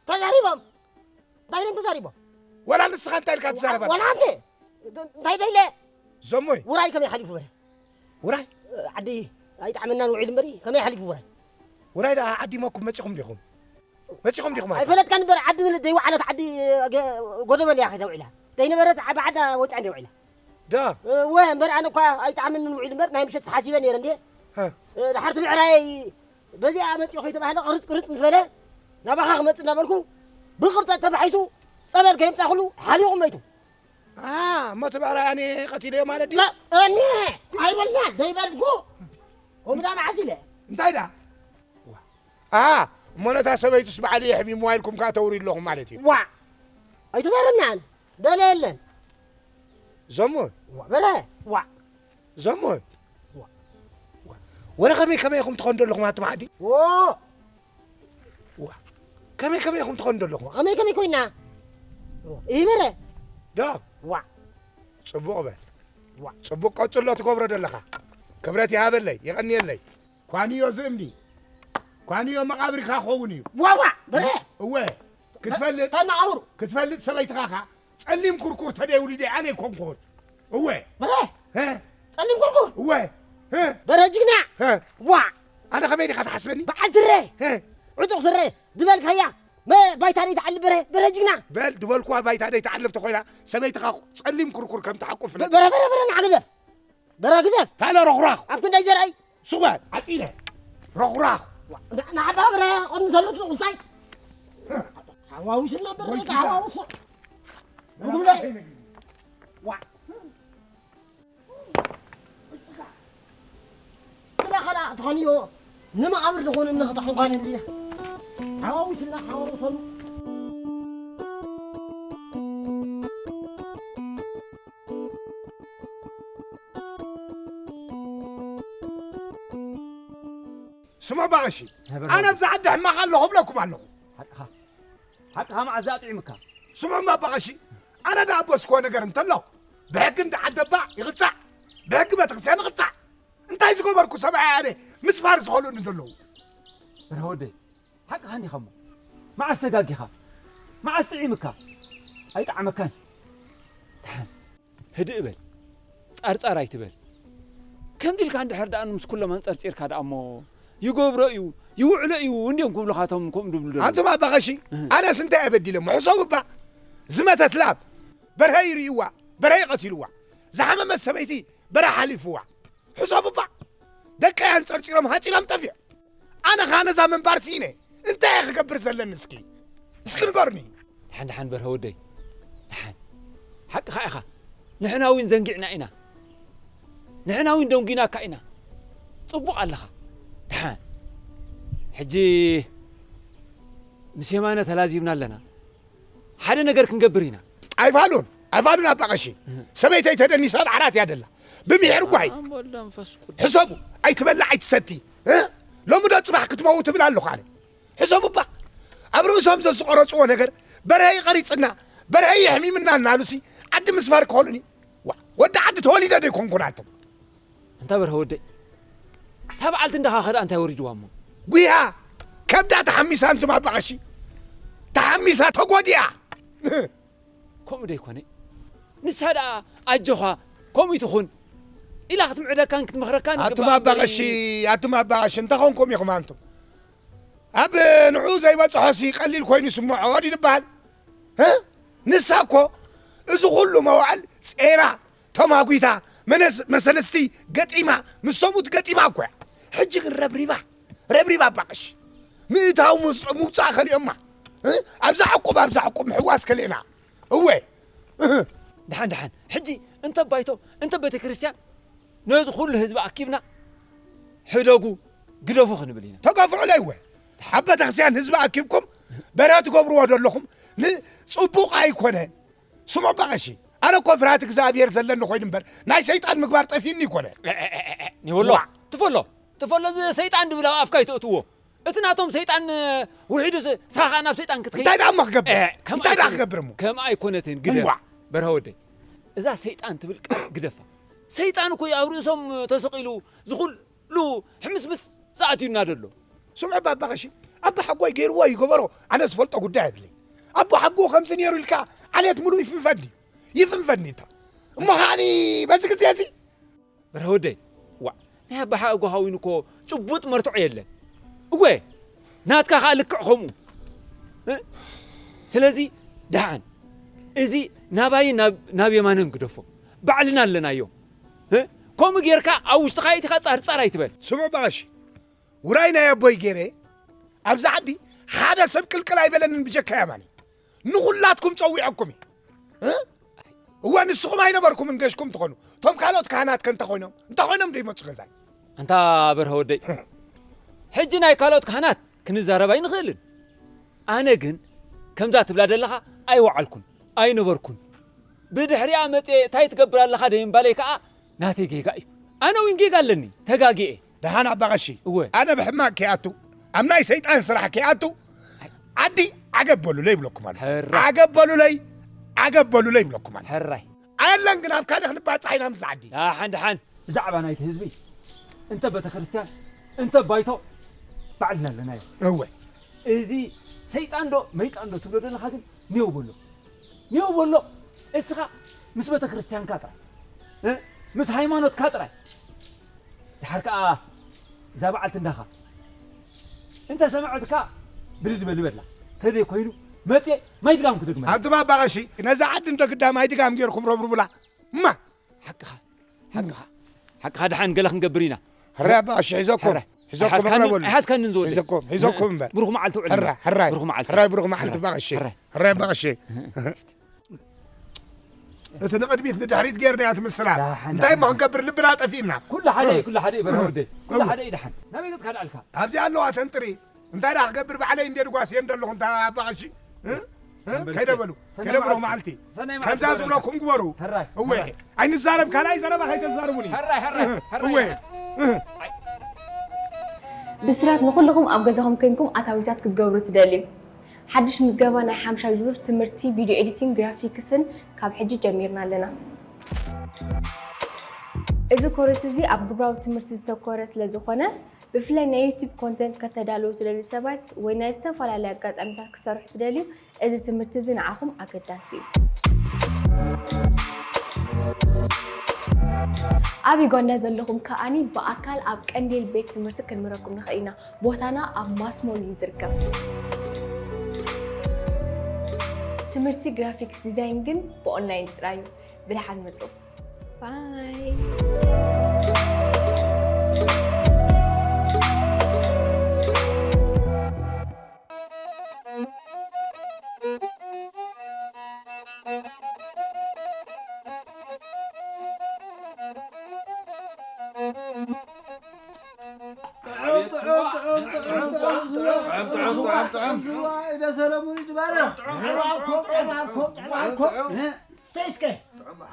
ተዛሪቦም። እንታይ ኢሎም ተዛሪቦም? ወላ ንስኻ እንታይ ኢልካ ትዛረብ ኣለኻ? ወላ ኣንተ እንታይ ደይለ? ዞሞይ። ውራይ ከመይ ሓሊፉ በለ? ውራይ? ዓዲ ኣይጠዓመናን ውዒሉ እምበሪ፣ ከመይ ሓሊፉ ውራይ? ውራይ ደኣ ዓዲመኩም መጺኹም ዲኹም? መጺኹም ዲኹም? ኣይፈለጥካን እምበር ዓዲ ዘይወዓለት ዓዲ ገ-፣ ጎደበል እያ ከይዳ ውዒላ። ዘይነበረት ዓዲ ዓዳ ወጺኣ እንደ ውዒላ። ዳ? እወ፣ እምበር ኣነ እኳ ኣይጠዓመንን ውዒሉ እምበር ናይ ምሸት ሓሲበ ነይረ እንዴ። ሃ። እ፣ ድሓር እቲ ብዕራይ በዚኣ መጺኡ ከይተባህለ ቅርጽ ቅርጽ ምስ በለ ናባኻ ክመጽእ እናበልኩ ብቅርጸት ተፋሒሱ ጸበል ከየምጻእኩሉ ሓሊቑ መይቱ። ኣ፣ እሞ እቲ ብዕራይ ኣነ ቀቲለዮ ማለት ድዩ? ላ፣ እኔ ኣይበልናን ደይበልኩ። ከምኡ ደኣ መዓስ ኢለ? እንታይ ደኣ? ዋ። ኣ፣ እሞ ነታ ሰበይቱስ ባዕሉ የሕሚምዋ ኢልኩም ከኣ ተውርዩ ኣለኹም ማለት እዩ። ዋ። ኣይተዛረብናን። ደለ የለን። ዘሙ። ዋ፣ በረ። ዋ። ዘሙ። ዋ። ዋ። ወረ ከመይ ከመይ ኢኹም ትኾኑ ዘለኹም ኣቱም ዓዲ? ዎ። ዋ። ከመይ ከመይ ኢኹም ትኾኑ ዘለኹም? ከመይ ከመይ ኮይና? ዎ። ይህ በረ። ዶ? ዋ። ጽቡቕ በል። ዋ። ጽቡቕ ቀጽሎ ትገብሮ ዘለኻ። ክብረት ይሃበለይ፣ የቐንየለይ። ኳንዮ ዝእምኒ፣ ኳንዮ መቓብርካ ክኸውን እዩ። ዋዋ፣ በረ! እወ፣ ክትፈልጥ፣ ተናኣውሩ። ክትፈልጥ ሰበይትኻ ኸኣ ጸሊም ኩርኩር ተደይ ውሊደ ኣነ ኣይኮንኩን። እወ። በረ! ሀ? ጸሊም ኩርኩር? እወ። ሀ? በረ ጅግና! ሀ? ዋ! ኣነ ከመይ ዲኻ ትሓስበኒ? በዓል ስረ! ሀ? ዕጡቕ ስረ! ዝበልካያ! መ-፣ ባይታ ደይ ትዓልብ በረ! በረ ጅግና! በል፣ ዝበልኩዋ ባይታ ደይ ትዓልብ ተኾይና፣ ሰበይትኻ ጸሊም ኩርኩር ከም ትሓቁፍ ፍለጥ። በረ፣ በረ፣ በረ፣ ንዓግደፍ! በረ ግደፍ! ታለ ሮኽራኽ! ኣብ ክንደይ ዘርኣይ? ሱቕ በል፣ ዓጺነ። ሮኽራኽ! ዋ፣ ና-፣ ናዕባ በረ ቅድሚ ዘሎ ትንቁሳይ! ሓዋውስ ነበር፣ ሓዋውስ! ርጉም ዘርኢ! ዋ! ክላ ኸላ ትኾንዮ፣ ንመቓብር ዝኾነ እነኽታ ሕንኳን እንዲና። ሓዋውስና ሓዋውሰሉ። ስሙ ኣባ ቀሺ፣ ኣነ ኣብዚ ዓዲ ሕማቕ ኣለኹ እብለኩም ኣለኹ። ሓቅኻ፣ ሓቅኻ መዓዝ ኣጥዒምካ? ስሙ ኣባ ቀሺ፣ ኣነ ደኣ ኣበስኮ ነገር እንተሎ፣ ብሕጊ እንዳ ዓዲ ኣባ ይቕጻዕ፣ ብሕጊ ቤተክርስትያን ይቕጻዕ። እንታይ ዝገበርኩ ሰብኣይ ኣነ ምስፋር ዝኸልኡኒ ዘለዉ? በርሀ ወደይ፣ ሓቅኻ እንዲኻ እሞ፣ መዓስ ተጋጊኻ? መዓስ ጥዒምካ? ኣይጠዓመካን። ደሓን፣ ህድእ በል። ጻርጻር ኣይትበል። ከምዚ ኢልካ እንድሕር ደኣ ምስ ኩሎም ኣንጸርጺርካ ደኣ እሞ፣ ይገብሮ እዩ፣ ይውዕሎ እዩ፣ እንድዮም ክብሉኻ እቶም ከምኡ ድብሉ ደለዉ። ኣንቱም ኣባ ቀሺ፣ እህ። ኣነስ እንታይ እየ በዲለ እሞ? ሕሰቡ እባ። ዝመተት ላም፣ በርሀ ይርእይዋ፣ በርሀ ይቐቲልዋ። ዝሓመመት ሰበይቲ፣ በርሀ ሓሊፍዋ። ሕሰቡ እባ። ደቀይ ኣንጸርጺሮም ሃጺሎም ጠፊኦም። ኣነ ኸኣ ነዛ ምንባር ስኢነ። እንታይ እየ ክገብር ዘለኒ እስኪ? እስኪ ንገሩኒ። ደሓን፣ ደሓን በርሀ ወደይ። ደሓን። ሓቅኻ ኢኻ። ንሕና እውን ዘንጊዕና ኢና። ንሕና እውን ደንጒናካ ኢና። ጽቡቕ ኣለኻ። ደሓን። ሕጂ ምስ የማነ ተላዚብና ኣለና። ሓደ ነገር ክንገብር ኢና። ኣይፋሉን፣ ኣይፋሉን ኣባ ቀሺ። እህ። ሰበይተይ ተደኒሳ ኣብ ዓራት እያ ደላ። ብምሒር ጓሂ። ኣብ ወልድ መንፈስ ቅዱስ። ሕሰቡ፣ ኣይትበልዕ ኣይትሰቲ። እ? ሎሚ ዶ ጽባሕ ክትመውት ትብል ኣለኹ ኣነ። ሕሰቡ እባ። ኣብ ርእሶም ዘዝቆረጽዎ ነገር፣ በርሀ ይቐሪጽና፣ በርሀ የሕሚምና እናሉሲ፣ ዓዲ ምስፋር ክኸሉኒ። ዋ፣ ወዲ ዓዲ ተወሊደ ዶ ኣይኮንኩን ኣቶም? ኣንታ በርሀ ወደይ፣ እታ በዓልቲ እንዳ ኻኸ ደኣ እንታይ ወሪድዋ እሞ? ጉያ፣ ከብዳ ተሓሚሳ እንቱም ኣባ ቀሺ። ተሓሚሳ፣ ተጎዲኣ። ከምኡ ዶ ኣይኮነ? ንሳ ደኣ ኣጆኻ፣ ከምኡ ትኹን ኢላ ክትምዕደካን ክትመኽረካን ኣቱም ይግባእ ኣባ እምበር ቀሺ፣ ኣቱም ኣባ ቀሺ፣ እንታይ ኾንኩም ኢኹም ኣንቱም? ኣብ ንዕኡ ዘይበጽሖሲ ቀሊል ኮይኑ ይስምዖ ድዩ ዝበሃል? እ? ንሳ እኮ እዚ ኩሉ መዋዕል ጼራ፣ ተማጒታ፣ መነስ-፣ መሰነስቲ ገጢማ፣ ምስ ሰብኡት ገጢማ እኮ እያ። ሕጂ ግን ረብሪባ፣ ረብሪባ ኣባ ቀሺ። ምእታው ምስ-፣ ምውጻእ ከሊኦማ። እ? ኣብዛ ዕቁብ፣ ኣብዛ ዕቁብ ምሕዋስ ከሊእና። እወ። እህ። ደሓን፣ ደሓን። ሕጂ እንተ ባይቶ፣ እንተ ቤተ ክርስቲያን፣ ነዚ ኩሉ ህዝቢ ኣኪብና፣ ሕደጉ፣ ግደፉ ክንብል ኢና። ተጋፍዑለይ እወ። ኣብ ቤተ ክርስቲያን ህዝቢ ኣኪብኩም፣ በርሀ ትገብርዎ ዘለኹም፣ ንጽቡቕ ኣይኮነን። ስሙ ኣባ ቀሺ፣ ኣነ እኮ ፍርሃት እግዚኣብሔር ዘለኒ ኮይኑ እምበር፣ ናይ ሰይጣን ምግባር ጠፊእኒ ኣይኮነን። እ፣ እ፣ እ፣ እ፣ ኒወሎ፣ ዋ። ትፈሎ። ትፈሎ እዚ ሰይጣን ድብል ኣብ ኣፍካ ይተእትዎ። እቲ ናቶም ሰይጣን ውሒዱ ስ-፣ ስኻ ከኣ ናብ ሰይጣን ክትከይድ። እንታይ ደኣ እሞ ክገብር? እ፣ ከምኣ እንታይ ደኣ ኣይኮነን። ክገብር እሞ? ከምኣ ኣይኮነትን፣ ግደፍ። እዋ። በርሀ ወደይ። እዛ ሰይጣን ትብል ቃል ግደፋ። ሰይጣን እኮ እዩ ኣብ ርእሶም ተሰቒሉ ዝኹሉ ሕምስምስ ዝኣትዩና ደሎ። ስምዑ ባባ ቀሺ፣ ኣባ ሓጎይ ገይርዎ ይገበሮ፣ ኣነ ዝፈልጦ ጉዳይ የብለይ። ኣቦ ሓጎ ከምዚ ነይሩ ኢልካ ዓሌት ምሉእ ይፍንፈኒ፣ ይፍንፈኒ እታ። እሞ ከኣኒ በዚ ግዜ እዚ በርሀ ወደይ፣ ዋእ፣ ናይ ኣባሓ እጎ ሃዊን እኮ ጭቡጥ መርትዖ የለን። እወ፣ ናትካ ኸኣ ልክዕ ከምኡ። እ? ስለዚ ደሓን፣ እዚ ናባይን ናብ፣ ናብ የማንን ግደፎ። ባዕልና ኣለናዮ። እ? ከምኡ ጌርካ ኣብ ውሽጥኻ ኣእቲኻ ጻርጻር ኣይትበል። ስምዑ ባእሺ፣ ውራይ ናይ ኣቦይ ገይረ፣ ኣብዚ ዓዲ ሓደ ሰብ ቅልቅል ኣይበለንን ብጀካ የማኒ። ንኹላትኩም ጸዊዐኩም እየ። እ? እወ፣ ንስኹም ኣይነበርኩምን ገሽኩም ትኾኑ። እቶም ካልኦት ካህናት ከ እንተ ኾይኖም? እንተ ኾይኖም ዶ ይመጹ ገዛይ? ኣንታ በርሀ ወደይ፣ ሕጂ ናይ ካልኦት ካህናት ክንዛረብ ኣይንኽእልን። ኣነ ግን ከምዛ ትብላ ዘለኻ ኣይወዓልኩን፣ ኣይነበርኩን። ብድሕሪኣ መጽየ እንታይ ትገብር ኣለኻ ደይምባለይ ከኣ ናተይ ጌጋ እዩ። ኣነ እውን ጌጋ ኣለኒ፣ ተጋግየ። ደሓን ኣባ ቀሺ፣ እወ። ኣነ ብሕማቕ ከይኣቱ፣ ኣብ ናይ ሰይጣን ስራሕ ከይኣቱ፣ ዓዲ ዓገብ በሉለይ ይብለኩም ኣሎ። ሕራይ። ዓገብ በሉለይ፣ ዓገብ በሉለይ ይብለኩም ኣሎ። ሕራይ። ኣየለን ግን ኣብ ካልእ ክንባጻሕ ኢና ምስ ዓዲ። ደሓን፣ ደሓን። ብዛዕባ ናይቲ ህዝቢ፣ እንተ ቤተክርስትያን፣ እንተ ባይቶ፣ ባዕልና ኣለናዮ። እወ። እዚ ሰይጣን ዶ፣ መይጣን ዶ ትብሎ ዘለኻ ግን ኔው በሎ። ኔው በሎ። እስኻ ምስ ቤተክርስትያንካ ጥራይ። እ? ምስ ሃይማኖትካ ጥራይ። ድሓር ከኣ እዛ በዓልቲ እንዳኻ እንተ ሰምዐትካ ብድድ በል በላ። ተደይ ኮይኑ መጽየ ማይ ድጋም ክደግመላ። ኣንቱም ኣባ ቀሺ፣ ነዛ ዓዲ እንዶ ግዳ ማይ ድጋም ጌርኩም ረብርቡላ። እማ! ሓቅኻ፣ ሓቅኻ፣ ሓቅኻ። ደሓን ገለ ክንገብር ኢና። ሕራይ ኣባ ቀሺ፣ ሒዘኩም፣ ሕራይ። ሒዘኩም ኣይሓዝካንን፣ እቕረበሉ። ኣይሓዝካንን ዝወደይ። ሒዘኩም፣ ሒዘኩም እምበር። ብሩኽ መዓልቲ ውዕልና። ሕራይ፣ ሕራይ። ብሩኽ መዓልቲ። ሕራይ፣ ብሩኽ መዓልቲ ኣባ ቀሺ። ሕራይ። ሕራይ ኣባ ቀሺ። እቲ ንቕድሚት ንድሕሪት ጌርናያ ትምስላ። ደሓን፣ እንታይ ደሓን። እሞ ክንገብር ልብና ጠፊእና። ኩሉ ሓደ እዩ፣ ኩሉ ሓደ እዩ፣ በርሀ ወደይ። ኩሉ እወ። ሓደ እዩ፣ ደሓን። ናበይ ገጽካ ደኣልካ? ኣብዚ ኣለዋ ተንጥሪ። እንታይ ደኣ ክገብር ባዕለይ እንዴ ድጓስ እየ እንደለኹ፣ እንታይ ኣባ ቀሺ? እ? እ? እምበር ከይደ እስከ በሉ፣ ሰናይ ከይደ በሉ መዓልቲ። መዓልቲ። ሰናይ መዓልቲ ከምዛ ግበረልካ። ዝብለኩም ግበሩ። ሕራይ፣ እወ። ሕራይ። ኣይንዛረብ፣ ካልኣይ ዘረባ ከይተዛርቡኒ። ሕራይ፣ ሕራይ፣ እ፣ ሕራይ እወ። ኢኻ። እ። ብስራት ንኹልኹም ኣብ ገዛኹም ኮይንኩም ኣታዊታት ክትገብሩ ትደልዩ። ሓድሽ ምዝገባ ናይ ሓምሻይ ዙር ትምህርቲ ቪድዮ ኤዲቲንግ ግራፊክስን ካብ ሕጂ ጀሚርና ኣለና። እዚ ኮርስ እዚ ኣብ ግብራዊ ትምህርቲ ዝተኮረ ስለ ዝኾነ፣ ብፍላይ ናይ ዩቱብ ኮንተንት ከተዳልዉ ዝደልዩ ሰባት ወይ ናይ ዝተፈላለዩ ኣጋጣሚታት ክሰርሑ ትደልዩ፣ እዚ ትምህርቲ እዚ ንዓኹም ኣገዳሲ እዩ። ኣብ ዩጋንዳ ዘለኹም ከኣኒ ብኣካል ኣብ ቀንዴል ቤት ትምህርቲ ክንምህረኩም ንኽእል ኢና። ቦታና ኣብ ማስሞል እዩ ዝርከብ። ትምህርቲ ግራፊክስ ዲዛይን ግን ብኦንላይን ጥራይ እዩ። ብደሓን ምጹ። ባይ። ጥዑም፣ ጥዑም፣ ጥዑም፣ ጥዑም፣ ጥዑም፣ ጥዑም፣ ጥዑም፣ ጥዑም፣ ጥዑም፣ ጥዑም። ጥዑም፣ ጥዑም፣ ጥዑም፣ ጥዑም፣ ጥዑም፣ ጥዑም፣ ጥዑም፣ ጥዑም፣ ጥዑም፣ ጥዑም፣ ጥዑም። እ? ስተይ እስከ፣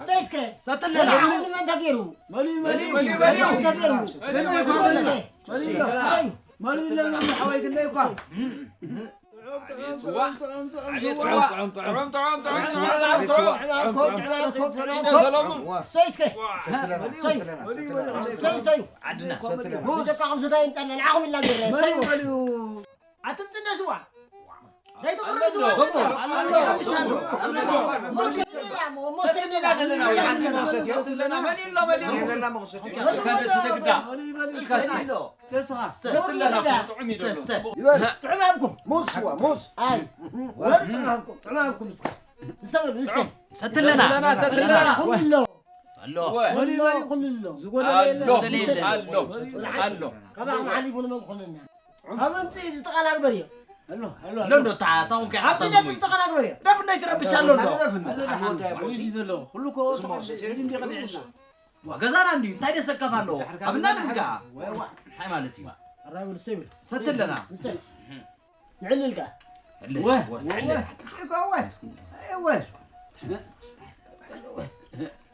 ስተይ እስከ። ሰትለና። መሊኡ፣ መሊኡ፣ መሊኡ። መሊኡ፣ መሊኡ፣ መሊኡ። መሊኡ፣ መሊኡ። መሊኡ፣ መሊኡ። መሊኡ፣ መሊኡ። መሊኡ፣ መሊኡ። ሓወይ ክንደይ እኳ። ኣቤት ጽዋ። ኣቤት ጽዋ። ጥዑም፣ ጥዑም፣ ጥዑም፣ ጥዑም፣ ጥዑም፣ ጥዑም፣ ጥዑም፣ ጥዑም። ጥዑም፣ ጥዑም፣ ጥዑም፣ ጥዑም። ሰለሙን። ሰይ እስከ። ሰትለና፣ ሰይ። ሰትለና፣ ሰይ፣ ሰትለና። ሰይ። ዓድና። ሰትለና። ደቃኹም ዝታይ እንጠና፣ ንዓኹም ኢልና ንዝርአ። ሰይ። መሊኡ፣ መሊኡ። ኣትምጥነ ስዋ። ዘይትቕርብ ስዋ። ኣሎ፣ ኣሎ፣ ኣሎ። ሞሴ፣ ሞሴ፣ ሞሴ፣ ሰትለና ደለና። ሞሴ፣ ሰትለና። መሊኡ ኣሎ፣ መሊኡ። መሊኡ፣ መሊኡ። ኢልካ ደስ ተግዳ። መሊኡ፣ መሊኡ። ኢልካ እስከ። መሊኡ ኣሎ። ሰስኻ፣ ሰትለና ጥዑም እዩ ዘሎ። ስተ፣ ስተ። ይበል። ጥዑም ኣብኩም። ሙዝ ስዋ፣ ሙዝ። ኣይ። ወል ጥዑም ኣብኩም፣ ጥዑም ኣብኩም እስኻ። ንስተበሉ፣ ንስተ። ጥዑም። ሰትለና። ሰትለና፣ ሰትለና። ኩሉ ኣሎ። ኣሎ። ወ። መሊኡ፣ መሊኡ ኩሉ ኣሎ። ዝጎደለ ኣሎ። የለን። ዝጎደለ የለን። ኣሎ። ኣሎ። ካባኹም ሓሊፉ ንመን ክኾነና? ኣብ ምንጪ ዝተቐናግበር እዩ። ኣሎ፣ ኣሎ፣ ኣሎ። ኣሎ፣ እንዶ፣ እታ፣ እታ፣ እታ፣ ኣብቲ እታ፣ ደም ዝተቐናግበር እዩ። ደፍ እንዳይ ትረብሽ ኣሎ፣ ኣሎ። ኣሎ፣ ደፍ እንዳይ። ኣሎ፣ ደሓን። ኣሎ፣ ደፍ እንዳይ። ኩሉ እኮ ስሙ ተቐ-፣ ስሙ እዚ እንዲኻ ስሙ። ድሕና። ዋ፣ ገዛና እንድዩ፣ እንታይ ደሰከፍ ኣለዎ? ድሓር ካብ ኣብና ገዛና ንብል ከኣ። ሓ-፣ ዋ፣ ዋ። እንታይ ማለት እዩ? ኣራይ በል፣ ስተይ በል። ሰትለና። ስተይ። ንዕልል ከኣ። እለ፣ ወ፣ ወ፣ ወ፣ ንዕልል። እኮ ወ። እወ።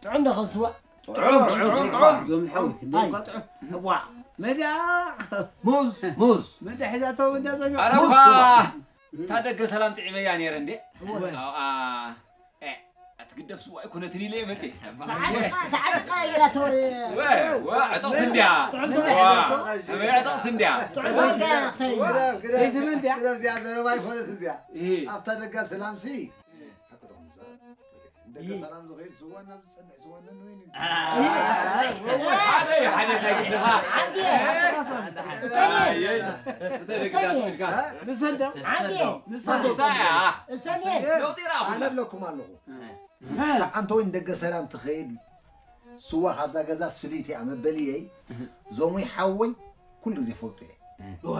ጥዑም ዶ ከስዋ? ጥዑም፣ ጥዑም፣ ጥዑም። ዞም ሓዊ፣ ክንደይ እኳ ጥዑም። እዋ፣ መዳ። ሙዝ፣ ሙዝ። መዳ ሒዛቶ፣ መዳ ጸሚቑ። ኣረ ሙዝ እኳ፣ ስዋ። እታ ደገ ሰላም ጥዒመያ ነይረ እንዴ? እዋ። ኣኣ፣ ኤ፣ ኣትግደፍ ስዋ ኣይኮነትን ኢለ እየ መጤ። ተዓጠቃ፣ ተዓጠቃ ኢላ ተወረ። ወ፣ ወ፣ ዕጥቕቲ እንድያ። ጥዑም ወ፣ ጥዑም። ዕጥቕቲ እንድያ። ጥዑም ጥዑም። ግዳ፣ ግዳ፣ ግዳ፣ ግዳ እዚኣ ዘረባ ኣይኮነት እዚኣ። እህ። ኣብታ ደጋ ሰላም ሲ። ሓቂ ዶ ከምዛ? ደገ ሰላም ዝኸይድ ስዋ ናብ ዝጸንሕ ስዋ ነንወይኒ። ኣይ፣ ሓደ እዩ፣ ሓደ እንታይ ግድኻ? ዓንዲ። ኣየ፣ እሰንየ። እሰንየ። ንሰንደም። ዓንዲ። ንሰንደም። ንሳ እያ። እሰንየ። ለውጢ ይረኣኹ ኣነ ኣለኹ። እብለኩም ኣለኹ። እታ ዓንተ ወይን ደገ ሰላም ትኸይድ ስዋ ካብዛ ገዛስ ፍልይቲ እያ መበልየይ። ዞሙይ ሓወይ ኩሉ ግዜ ፈልጡ እየ። እወ።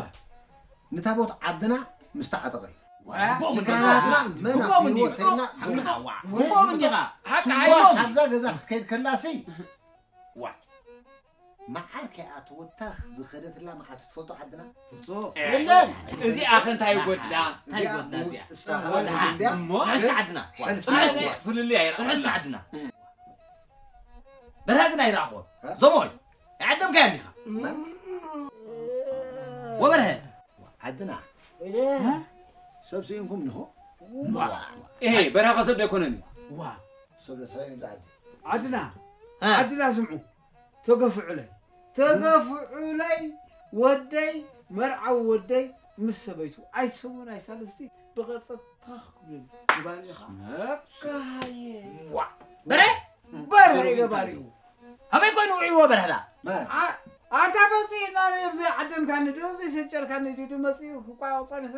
ንታቦት ዓድና ምስ ተዓጠቐ እዩ። ዋ፣ ንካህናትና መን ግቦም እንዲ-፣ ኣኽሊዎ ተይልና ግቦም፣ ግቦም እንዲኻ። ሓቂ ስዋ ሓይሽ። ካብዛ ገዛ ክትከይድ ከላሲ፣ ዋ። መዓር ከይኣተወታ ዝኸደትላ መዓት ትፈልጦ ዓድና? ፍጹም። የለን። እዚኣ ኸ እንታይ ይጎድላ? እንታይ ይጎድላ እዚኣ? እዚኣ ወላ እንድያ? እሞ? ጽንሕስቲ ዓድና። ዋ፣ ጽንሕስቲ። ጽንሕስቲ ፍልልይ ኣይረኣኹን። ጽንሕስቲ ዓድና። በርሀ ግን ኣይረኣኹን። እ? ዞሞይ፣ ኣይዓደምካያ እንዲኻ? መን? ወበርሀ። ዓድና። እ? ሰብ ስኢንኩም እንዲኹ? ዋ። ኤሄ፣ በርሀ ከ ሰብ ዶ ኣይኮነን እዩ? ዋ። ሰብ ዶ ሰብ እዩ ዓዲ? ዓድና። እ። ዓድና ስምዑ። ተገፍዑለይ። ተገፍዑለይ ወደይ፣ መርዓዊ ወደይ ምስ ሰበይቱ ኣይሰሙን ኣይሳልስቲ ብቐርጸት ታኽ ክብሉኒ። ገባሪ ኢኻ? ነካየ። ዋ። በረ? በረ ገባሪ። ኣበይ ኮይኑ ውዒዎ በርሀላ? መን? ኣ-፣ ኣንታ መጺእና ነዚ ዓደምካኒ ዶ፣ እዚ ሰጨርካኒ ዶ፣ ዶ መጺኡ ክቋየቕ ጸኒሑ?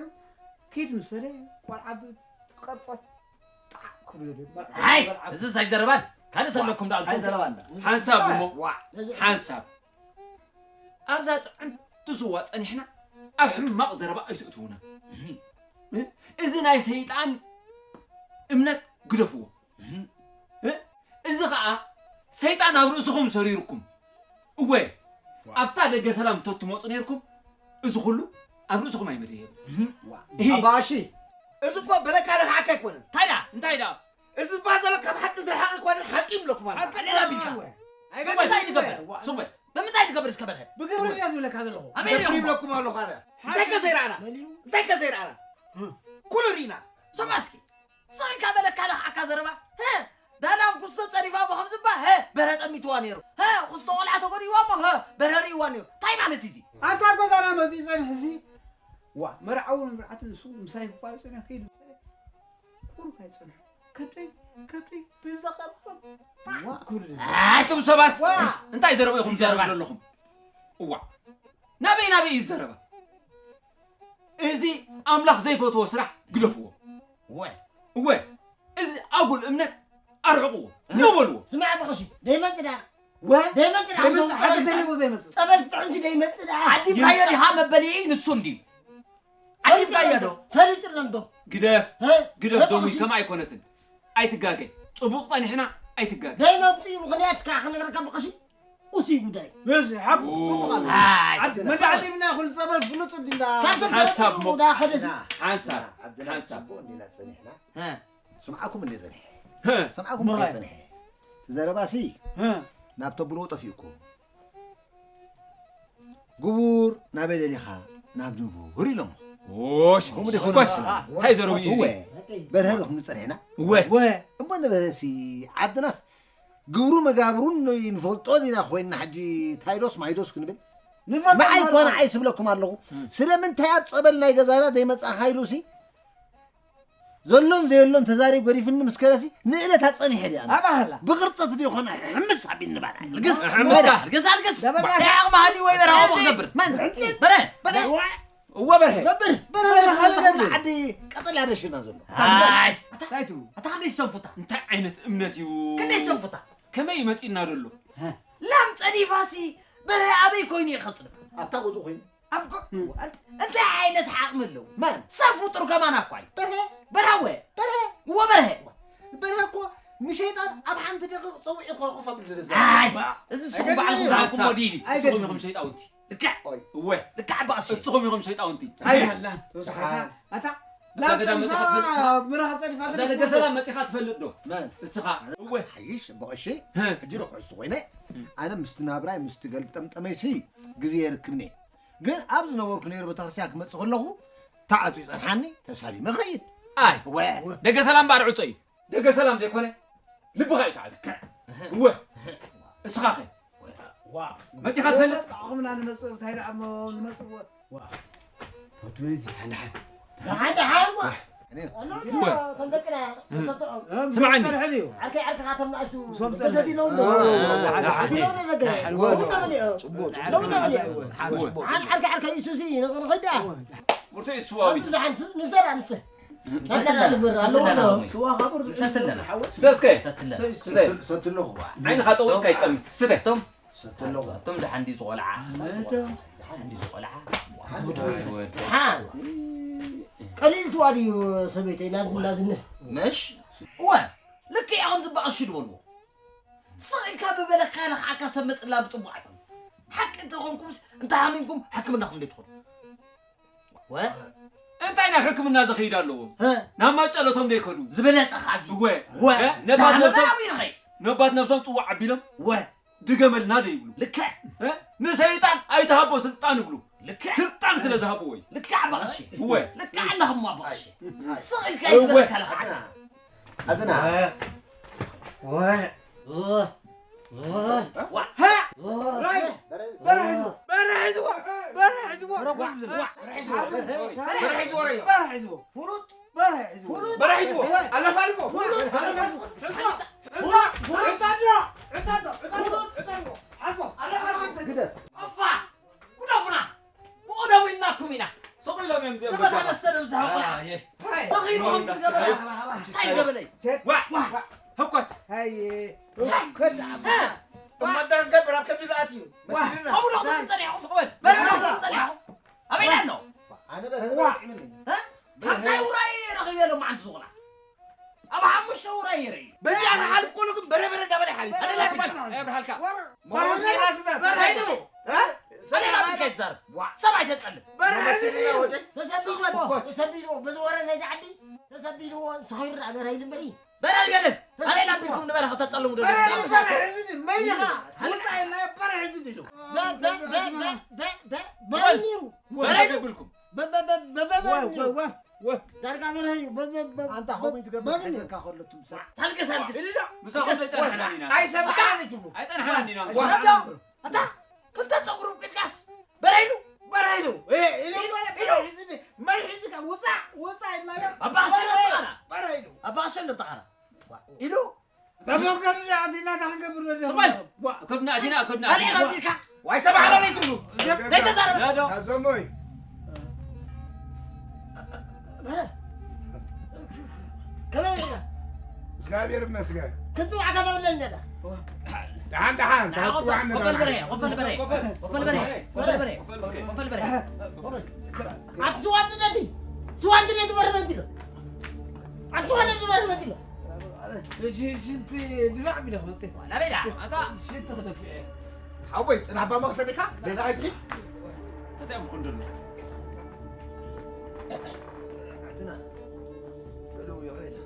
ኪድ ምስ በለ ቆልዓ ብቐርጸት ጣዕ ክብሉ ዶ፣ መርዓ ኣይ፣ መርዓ እዚ ሳይ ዘረባን ካልእ ተለኩም ደኣ እንታይ ዘረባ እንዳ? ሓንሳብ እሞ፣ ዋ። ሓንሳብ። ኣብዛ ጥዕምቲ ስዋ ጸኒሕና ኣብ ሕማቕ ዘረባ ኣይትእትዉና። እዚ ናይ ሰይጣን እምነት ግደፍዎ። እ? እዚ ኸኣ ሰይጣን ኣብ ርእስኹም ሰሪርኩም። እወ፣ ዋ። ኣብታ ደገ ሰላም እንተትመጹ ነይርኩም፣ እዚ ኹሉ ኣብ ርእስኹም ኣይመደየን። ዋ። እሂ። ኣባሺ፣ እዚ እኮ በለካ ለኽዓካ ኣይኮነን። እንታይ ደኣ? እንታይ ደኣ? እዚ ዝበሃል ዘሎ ካብ ሓቂ ዝረሓቐ ኣይኮነን፣ ሓቂ ይብለኩም ኣሎ። ሓቂ ሌላ ቢልካ። እወ። ብምንታይ ትገብር? ዋ። ስሙ በል። ብምንታይ ትገብር እስከ በልሀ? ብግብሪ እየ ዝብለካ ዘለኹ። ኣበይ ግብሪ ሪኦም? ይብለኩም ኣለኹ ኣነ። ሓቂ እንታይ ከ ዘይረኣና? መሊኡ። እንታይ ከ ዘይረኣና? ኩሉ ርኢና። ስማ እስኪ። ስቕ ኢልካ በለካ ለኽዓካ ዘረባ። ሀ፣ ዳላም ኩስቶ ጸሪፋ እሞ ከም ዝባ፣ ሀ፣ በርሀ ጠሚትዋ ነይሩ። ሀ፣ ኩስቶ ቆልዓ ተጎዲእዋ እሞ፣ ሀ፣ በርሀ ርእይዋ ነይሩ። እንታይ ማለት እዩ እዚ? ኣንታ ጎዛና መጺኡ ጸኒሑ እዚ። ዋ፣ መርዓውን መርዓትን ንሱ ምሳይ ክቋዩ ጸኒሑ ከይዱ። ቁሩብ ኣይጸንሑ። ከብደይ፣ ከብደይ ብዘቐርጸ ዋ። ኩሉ። ኣቱም ሰባት፣ ዋ። እንታይ ዘረባ ኢኹም ዘረባ። ትዛረቡ ዘለኹም? እዋ። ናበይ ናበይ እዩ ዘረባ? እዚ ኣምላኽ ዘይፈትዎ ስራሕ ግደፍዎ። እወ። እወ፣ እዚ ኣጉል እምነት ኣርሕቕዎ። እህ። ኖ በልዎ። ስማዕ በቐሺ፣ ደይመጽእ ደኣ። ወ-፣ ደይመጽእ ደኣ፣ ደይመጽእ፣ ደይመጽእ፣ ሓቂ ደይመጽእ። ዘሪቡ ዘይመጽእ። ጸበል ጥዑምሲ ደይመጽእ ደኣ። ዓዲምካዮ ይምጻእ። ዲኻ መበልዒ ንሱ እንድዩ። ፈሊጥና ዓዲምካዮ ዶ? ዶ? ፈሊጥና ዶ? ግደፍ፣ ሀ? ግደፍ፣ ሀ፣ ዞሙይ በቐሺ። ከምኣ ኣይኮነትን። ኣይትጋገ። ጽቡቕ ጸኒሕና፣ ኣይትጋገ። ደይመጽእ እዩ፣ ምኽንያት ከዓ ክነግረካ በቐሺ። ኡሲ ጉዳይ። እዚ ሓቁ ኦ። ጽቡቕ ኣሎ። ኣይ፣ ዓዲ መሳዕዲምና ይኹን ጸበል ፍሉጥ እንዲና። ካብ ሓንሳብ ሞ-፣ ዳ ኸደሲ። ሓንሳብ፣ ዓድና ሓንሳብ። ጽቡቕ እንዲና ጸኒሕና። ሀ። ስምዓኩም እንደ ጸኒሐ። ሀ። ስምዓኩም እንደ መኻይ። ጸኒሐ። ዘረባሲ ሀ። ናብ ተብሎ ጠፊእኩ። ግቡር ናበይ ደሊኻ? ናብ ንቡር ኢሎሞ። ኦሽ፣ ከምኡ ዲኹም ኮሽ፣ ይመስለኒ? እንታይ ዘረቡ እዩ እዚ? እወ፣ በርሀ ዲኹም ጸኒሕና? እወ። እወ። እሞ ንበርሀሲ ዓድናስ ግብሩ መጋብሩን ንፈልጦ ዲና ኮይንና ሕጂ ታይዶስ ማይዶስ ክንብል? ንፈልጦ ንዓይ እኳ ማለት ንዓይ ስብለኩም ኣለኹ። እም። ስለምንታይ ኣብ ጸበል ናይ ገዛና ዘይመጻእኻ ኢሉሲ? ዘሎን ዘየሎን ተዛሪብ ገዲፍኒ ምስ ከደሲ ንእለት ኣጸኒሐ ድያ? ኣባህላ። ብቕርጸት ድዩ ኾነ? ሕምስ ኣቢኒ ባና። ልግስ። ሕምስካ። ልግስ፣ ልግስ። ደበና። እንታይ ዓቕሚ ሃልዩ ወይ በርሃ እዚ ክገብር? መን? በረ። በረ። እወ በርሀ። ገብር። በረ፣ በረ፣ በረ፣ በረ፣ በረ። ዓዲ ቀጠልያ ደሽና ዘሎ። ኣይ። እንታይ ትብሉ? ኣታ ክንደይ ሰንፉታ? እንታይ ዓይነት እምነት እዩ? ክንደይ ሰንፉታ? ከመይ መጺና ዘሎ? ሀ። ላም ጸዲፋሲ በረ ኣበይ ኮይኑ ይኸጽድፋ? ኣብታ ገዝኡ ኮይኑ። ኣብ ጎ-፣ እም። ኣንት-፣ እንታይ ዓይነት ዓቕሚ ኣለዎ? መን? ሰብ ፍጡር ከማና እኳ እዩ። በርሀ። በርሀ ወ። በርሀ። እወ በርሀ። በርሀ እኮ ንሸይጣን ኣብ ሓንቲ ደቂቕ ጸዊዑ እኮ ኮፍ ኣቢሉ ዝርዝር። ኣይ፣ እዚ ንስኹም ኣይገድልን ባዕልኹም እዩ። ባዕልኹም ሓንሳብ፣ ሞዲል እዩ። ንስኹም ኣይገድልን። ኢኹም ሸይጣውንቲ። ልክዕ። ኦይ። እወ። ልክዕ በቐሲ። ንስኹም ኢኹም ሸይጣውንቲ። ኣይ፣ ኣላ፣ ተወሳኺ። ኣታ፣ ኣብዛ ገዳም መጺኻ ትፈልጥ? ምራኽ ጸዲፋ ኣብዛ ደገ ሰላም መጺኻ ትፈልጥ ዶ? መን? እስኻ። እወ። ሓይሽ፣ በቐሺ፣ ህ። ሕጂ ዶ ክሕሱ ኮይነ? ኣነ ምስቲ ናብራይ፣ ምስቲ ገልጠምጠመይሲ ግዜ የርክብኒ። ግን ኣብ ዝነበርኩ ነይሩ ቤተክርስትያን ክመጽእ ከለኹ፣ ተዓጽዩ ይጸንሓኒ፣ ተሳሊመ ኸይድ። ኣይ፣ እወ። ደገ ሰላም እምበኣር ዕጾ እዩ። ደገ ሰላም ዘይኮነ፣ ልብኻ እዩ ተዓጽዩ። እወ። እስኻ ኸ? ዋ። መጺኻ ትፈልጥ? ዓቕምና ንመጽእ፣ እንታይ ደኣ እሞ ንመጽእ፣ ዋ። ወዲ መዚ፣ ሓንዳ ሓን። ደሓን፣ ደሓን፣ ዋ። እኔ ኣሎ፣ እወ። እቶም ደቅና፣ ተሰጥኦም። ስምዓኒ። ጸርሒ ድዩ? ዓርከይ፣ ዓርክኻ፣ እቶም ንኣሽቱ፣ እሶም ገዘት ጸርሒ። ኢሎም፣ ዋ፣ ዋ፣ ዋ፣ ገዘት ኢሎም፣ ዋ፣ ገዘት። ዋ፣ ሎሚ ዋ፣ እንዳበለ፣ ዋ፣ ዋ፣ ሎሚ እንዳበለ። ዋ፣ ዋ፣ ዋ። ዓን-፣ ዓርከይ፣ ዓርከይ፣ ኢሱሲ፣ ንኸይዳ። ዋ። ብርቱዕ እዩ፣ ስዋዊ። ኣብዚ ዝሓን፣ ንዘራ፣ ንሰ። ሰተለና፣ ሰተለና፣ ሰተለና። ስዋ ካብ ርዙ ንሰተለና። ሓወስ። ስተ እስከ። ሰተለና። ሰተለና። ሰተ-፣ ሰተ ኣለኹ። ዓይንኻ ጠዊቕካ ይጠምት። ስተ። እቶም፣ እቶም ደሓን ድዩ ዝቖልዓ? ኣመዶ። ደሓን ድዩ ዝቖልዓ? ደሓን። ቀሊል ስዋ ድዩ ሰበይተይ? ናብዚ፣ ናብዚ ን-፣ ምሽ? እወ፣ ልክዕ ኢኹም ዝበኣሱ ዝበልዎ። ስቕ ኢልካ ብበለካ ለኽዓካ ሰብ መጽላ ብጽቡቕ ኣይኮነን። ሓቂ እንተኾንኩምስ፣ እንተሃሚምኩም ሕክምናኹም ዘይትኸዱ። ወ? እንታይ ናብ ሕክምና ዝኸይድ ኣለዎ? እ? ናብ ማጨሎቶም ዘይከዱ? ዝበለጸ ኻዚ። እወ። ወ? እ? ነባት ነብሶም፣ ነባት ነብሶም ጽዋዕ ኣቢሎም? ወ? ድገመልና ደይብሉ። ልክዕ። እ? ንሰይጣን ኣይትሃቦ ስልጣን ይብሉ። ልክዕ። ስልጣን ስለ ዝሃብዎ እዩ። ልክዕ ኣባቕሺ። እወ። ልክዕ ኣለኹም ኣባቕሺ። ስቕ ኢልካ እወ። ይዝለካ ለኽዓና። ኣትና። ወ። ወ። ወ። ዋ። ሃ! ራይ! በረ ሒዝዎ! በረ ሒዝዎ! በረ ሒዝዎ! በረ ሒዝዎ! በረ ሒዝዎ! በረ ሒዝዎ! ፍሉጥ! በረ ሒዝዎ! በረ ሒዝዎ! ኣለፋልፎ! ፍሉጥ! ኣለፋልፎ! ፍሉጥ! ዕጣዶ! ዕጣዶ! ዕጣዶ! ዕጣዶ! ሓሶ! ኣለፋልፎ! ግደፍ! ኣፋ! ጉደፉና! ብቕደሙ ኢልናኩም ኢና። ስቕ ኢሎም እዮም እዚኦም ገበታ በጃኻ። መስተ ደም ዝሃቡና። ኣየ። ስቕ ኢሉ ከምዚ ገበታ። ኣይ ገበለይ። ዋ፣ ዋ፣ ህኮት። ኣየ። ከዳ። እ። እማ እንታይ ክንገብር ኣብ ከብዲ ዝኣትዩ? ዋ። መሲሉና። ከምኡ ዶ ክትብል ጸኒሕኹም? ስቕ በል። በል ዶ ክትብል ጸኒሕኹም? ኣበይ ኣሎ? ኣነ በርሀ ዋ። ጥዕምኒ። እ? ሓምሳ ውራይ ረኺበ ሎማዓንቲ ዝኾና። ኣብ ሓሙሽተ ውራይ ይርኢ። በዚኣ ክሓልፍ ከሎ ግን በረ በረ እንዳበለ ይሓልፍ። ኣነ ላስካ፣ ኣይ ኣብርሃልካ። ወር-፣ ሞሮስ በረ-፣ ራስና። በረ ራስና። እ? ኣነ ላስካ ይዛረብ። ዋ። ሰብ ኣይተጸልም። በረ መሲልና ወደ ተሰቢልዎ፣ ተሰቢልዎ፣ በዚ ወረ ናይዚ ዓዲ ተሰቢልዎ፣ ሰኺሩ ደኣ በረ ኢሉ እምበሪ። በረ ይበልን። ኣነ ተሰቢልዎ። ላቢልኩም ንበረ ከተጸልሙ ዶ በረ፣ ንዛረብ? በረ ሕዚ ድዩ? መን ኢኻ? ውጻእ ኢልና በረ ሕዚ ድዩ? በ-፣ በ-፣ በ-፣ በ-፣ በ-፣ በ-፣ በረ ነይሩ። በረ ይብልኩም። በ-፣ በ-፣ በ-፣ በ-፣ በ-፣ ወ-፣ ወ-፣ ወ-፣ ወ-፣ ዳርጋ በርሀ እዩ። በ-፣ በ-፣ በ-፣ ኣንታ ከምኡ ይትገብር በ-፣ ሒዘካ ከሎ ትምሳሕ። ታልቅስ፣ ኣልቅስ። ኢሉ ዶ? ምሳኹም ኣይጸንሓናን ኢና። ኣይሰምዓን እዩ ትብሉ። ኣይጸንሓናን ኢና። ወረዶ። ኣታ፣ ክልተ ጸጉሩ ቂልቃስ። በርሀ ኢሉ። በርሀ ኢሉ። ኤ፣ ኢሉ። ኢሉ፣ ኢሉ። በርሀ ሒዙ፣ መን ሒዙ ካብ ውጻእ፣ ውጻእ ኢልናዮ። ኣባ ኣሸንዳ በርሀ፣ ተቓራ። በርሀ ኢሉ። ኣባ ኣሸንዳ ተቓራ። ኢሉ። ተመልከቱ፣ ኣቲና ታንገብር ወደ ስቕ በል! ዋ። ከብድና ኣቲና፣ ከብድና ኣቲና። ኣቲና። ኣቢልካ። ዋይ፣ ሰብዓ ለሊት ትብሉ። ዘይተዛረበ። ዳ ዶ። ኣዞሞይ። በረ። ከመይ ኢልካ? እግዚኣብሔር ይመስገን። ክትጽዋዕካ ተበለኒ ዳ። ደሓን፣ ደሓን፣ ንዓ ተጽዋዕኒ ቆፈል ደሓን። በርሀ፣ ቆፈል በርሀ፣ ቆፈል በርሀ፣ ቆፈል በርሀ፣ ቆፈል እስከ። ቆፈል በርሀ። ቆፈል። ኣቲ ስዋ እንድነቲ፣ ስዋ እንድነቲ በርሀ መንቲሎ። ኣቲ ስዋ እንድነቲ በርሀ መንቲሎ። እሺ፣ ሽንቲ ድፋዕ ቢለ ክመጽእ። ዋላ ቤዳ፣ ኣታ። ሽንቲ ክደፍእ እየ። ሓወይ፣ ጽናሕ ባማ ክሰደካ፣ ቤት ኣይትኺድ። እንታይ እዮም ክኾኑ ደለዉ? ኣትና፣ በሉ ይቕሬታ።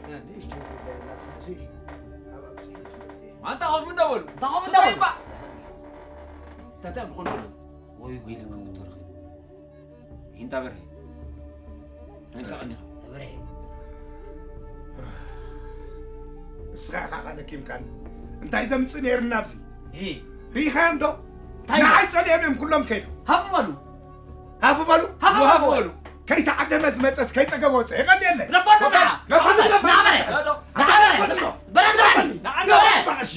እ። ንእሽተይ ጉዳይ እናተመሲ፣ ኣብ ኣብዚ ክመጽእ እየ። ኣንታ ኮፍ እንዳበሉ። ኣንታ ኮፍ እንዳበሉ። ስቕ ኢልባ። እንታይ እዮም ክኾኑ ደለዉ? ወይ ጉድ ኢልኩም ተረኺቡ። ሂንታ በርሄ። ሂንታ ቀኒኻ። በርሄ። እስኻ ኢኻ ቃል ኣኪምካኒ። እንታይ ዘምጽእ ነይርና ኣብዚ? እ። ርኢኻዮም ዶ? እንታይ ንዓይ ጸሊኦም እዮም ኩሎም ከይዶም። ሃፍ በሉ። ሃፍ በሉ። ሃፍ በሉ። ሃፍ በሉ። ከይተዓደመ ዝመጸስ ከይጸገበ ወጸ። የቐንየለይ። ግደፎ ንዓ። ግደፎ፣ ግደፎ። ንዓ በርሄ። ዶ፣ ዶ። ንዓ በርሄ። ኣታ ስምዕ። በርሄ ስምዕ። ንዓ በርሄ። በቃ እሺ።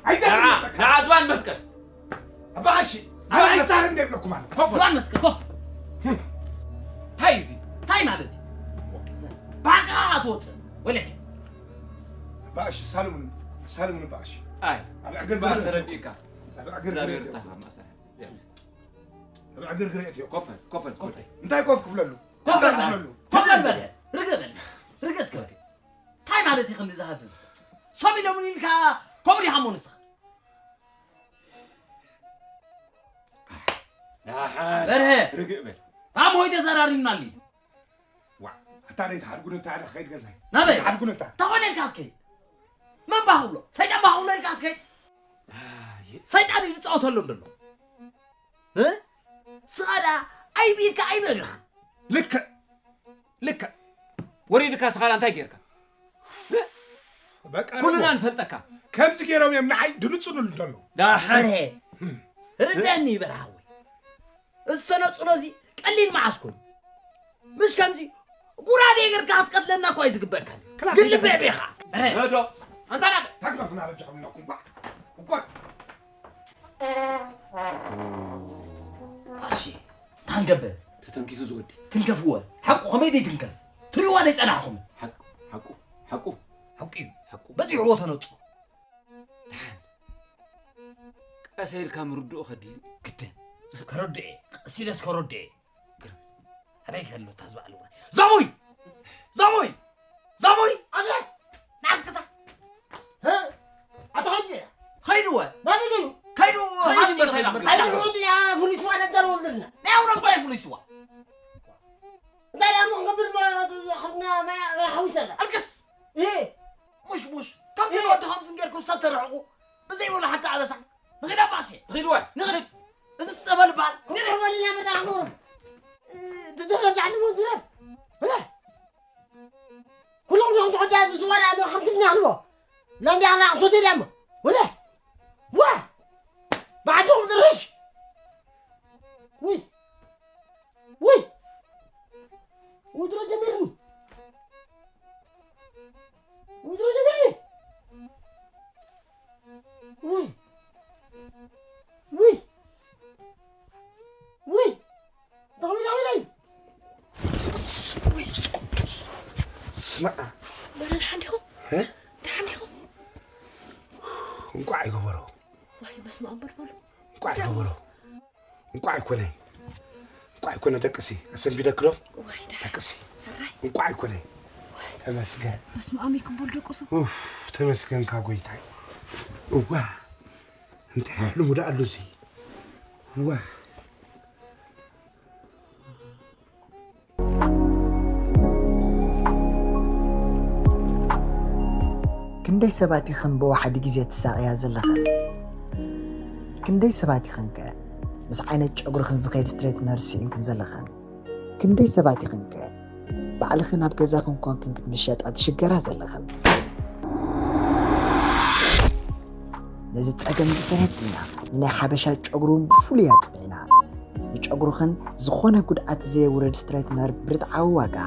ኣይዘርግን ንዓ፣ በቃ። ንዓ ዝባን መስቀል። ኣባ ቀሺ፣ ኣባ ዝባን ቀሺ። ኣይሳርን የብለኩም ኣነ። ኮፍ። ዝባን መስቀል፣ ኮፍ። እንታይ እዚ? እንታይ ማለት እዩ? ብሓቂ ኸዓ ትወፅእ፣ ወለተ። ኣባ ቀሺ፣ ሳልሙን፣ ሳልሙን ኣባ ቀሺ። ኣይ፣ ኣብ ዕግር እባ ዝግር ተረዲእካ። ኣብ ዕግር እግዚኣብሔር ዝግር ይፍታህ፣ ኣብ ማእሰር። ኣብ ዕግር ግር እትዮ። ኮፍ በል፣ ኮፍ በል፣ ኮፍ በል። እንታይ ኮፍ ክብለሉ? ኮፍ እንታይ በል፣ ክብለሉ? ኮፍ በል በለ። ርግእ በል። ርግእ እስከ በል። እንታይ ማለት እዩ ክንዲ ዝሃፍን? ሰብ ኢሎምን ኢልካ ከምኡ ዲኻ እሞ ንስኻ? ደሓን። በርሀ። ርግእ በል። ኣሞይ ተዘራሪብና ኣሊ። ዋዕ። ኣታ ደይ ተሓድጉን እታ ሓደ ክኸይድ ገዛይ። ናበይ? ተሓድጉን እታ እንታይ ኮነ ኢልካ ክትከይድ? መን ባህ ብሎ? ሰይጣን ባህ ብሎ ኢልካ ክትከይድ? ሰይጣን እዩ ዝፃወተሎም ዘሎ። እ? ስኻ ደኣ ኣይቢልካ ኣይበልኻ። ልክዕ ልክዕ። ወሪድካ ስኻ እንታይ ጌርካ? በቃ ኩልና ንፈልጠካ። ከምዚ ገይሮም እዮም ንዓይ ድንፅኑሉ ዘለዉ። ዳሕር በርሄ ርደኒ በርሃ ወይ እዚ ተነፅሎ እዚ ቀሊል መዓስ ኮይኑ ምሽ ከምዚ ጉራዴ ገርካ ክትቀትለና እኳ እዩ ዝግበእካ ግን ልበ ቤኻ ረዶ ኣንታ ናብ ተግረፍና በጃኹም ኣለኩም ባ እኮ ኣሺ ታንገበ ተተንኪፉ ዝወዲ ትንከፍዎ ሓቁ ከመይ ደይ ትንከፍ ትሪዋ ደይ ጸናሕኹም ሓቁ ሓቁ ሓቁ ሓቁ እዩ ሓቁ በዚሕዎ ተነፁ ደሓን ቀሰ ኢልካ ምርድኡ ከድልዩ ግድን ከረድኤ ቀሲለስ ከረድኤ ኣበይ ከሎ እታ ዝበዓል ውራይ ዛሙይ ዛሙይ ዛሙይ ኣቤት ናስክታ ኣታ ኸጂ ኸይድወ ናበይ ገዩ ከይዱ ኸይዱ ያ ፍሉይ ስዋ ነዳለወልና ናይ ኣውሮፓ ይፍሉይ ስዋ እንታይ ደኣ እሞ ክንገብር ሓዊስና ሓዊስና ኣልቅስ ይሄ ሙሽ ሙሽ ከምዚ ወዲ ከምዚ ገርኩም ሰብ ተርሕቁ ብዘይበሉ ሓንቲ ኣበሳ ንኽዳ ባሴ ትኺድወ ንኽድ እዚ ጸበል በሃል ክንሕበልና መጣ ኣኽብሮም ትደረብ ዛዕልሞ ዝረብ ወላ ኩሎም ዞም ተቆዳ ዝዋላ ዶ ከምቲ ንሕልቦ ላንዲ ኣላ ኣሶቴ ዳሞ ወላ ዋ ባዕዶም ድርሽ ውይ ውይ ውድሮ ጀሚርኒ ውድሮ ጀሚርኒ ውይ ውይ ውይ ዳዊ ዳዊ ዳዊ ስማዕ በሉ ደሓን ዲኹም እ? ደሓን ዲኹም እንቋዕ ይገበሮ ዋይ በስመ ኣብ በሉ በሉ እንቋዕ ይገበሮ እንቋዕ ኣይኮነ እንቋዕ ኣይኮነ ደቅሲ ኣሰንቢደክዶ ዋይ ደሓን ደቅሲ ሕራይ እንቋዕ ኣይኮነ ተመስገን በስመ ኣብ ይክም በሉ ደቅሱ ኡፍ ተመስገንካ ጎይታይ እዋ እንታይ ሕልሙ ደኣ ኣሉ እዚ እዋ ክንደይ ሰባት ኢኽን ብወሓዲ ግዜ ትሳቕያ ዘለኽን? ክንደይ ሰባት ኢኽን ከ ምስ ዓይነት ጨጉርኽን ዝኸይድ ስትሬትነር ስኢንክን ዘለኽን? ክንደይ ሰባት ኢኽን ከ ባዕልኽን ኣብ ገዛኽን ኮንክን ክትምሸጣ ትሽገራ ዘለኽን? ነዚ ጸገም እዚ ተረዲእና ንናይ ሓበሻ ጨጉሪ እውን ብፍሉይ ኣጽኒዕና ንጨጉርኽን ዝኾነ ጉድኣት ዘየውርድ ስትሬትነር ብርትዓዊ ዋጋ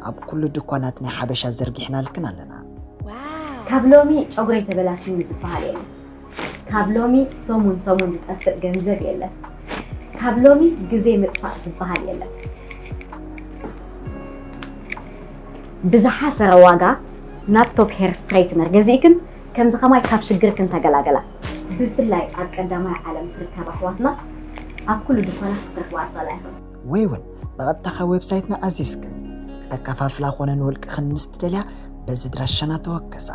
ኣብ ኩሉ ድኳናት ናይ ሓበሻ ዘርጊሕናልክን ኣለና። ካብ ሎሚ ጨጉረይ ተበላሽኒ ዝበሃል የለን። ካብ ሎሚ ሰሙን ሰሙን ዝጠፍእ ገንዘብ የለን። ካብ ሎሚ ግዜ ምጥፋእ ዝበሃል የለን። ብዝሓሰረ ዋጋ ናብ ቶፕ ሄር ስትሬትነር ገዚእክን ከምዚ ከማይ ካብ ሽግርክን ተገላገላ። ብፍላይ ኣብ ቀዳማይ ዓለም ትርከብ ኣሕዋትና ኣብ ኩሉ ድኳናት ክትረኽባ ትኽእላ ኢኽን። ወይ እውን ብቐጥታ ካብ ዌብሳይትና ኣዚዝክን ክተከፋፍላ ኮነ ንውልቅኽን ምስ ትደልያ በዚ ድራሻና ተወከሳ።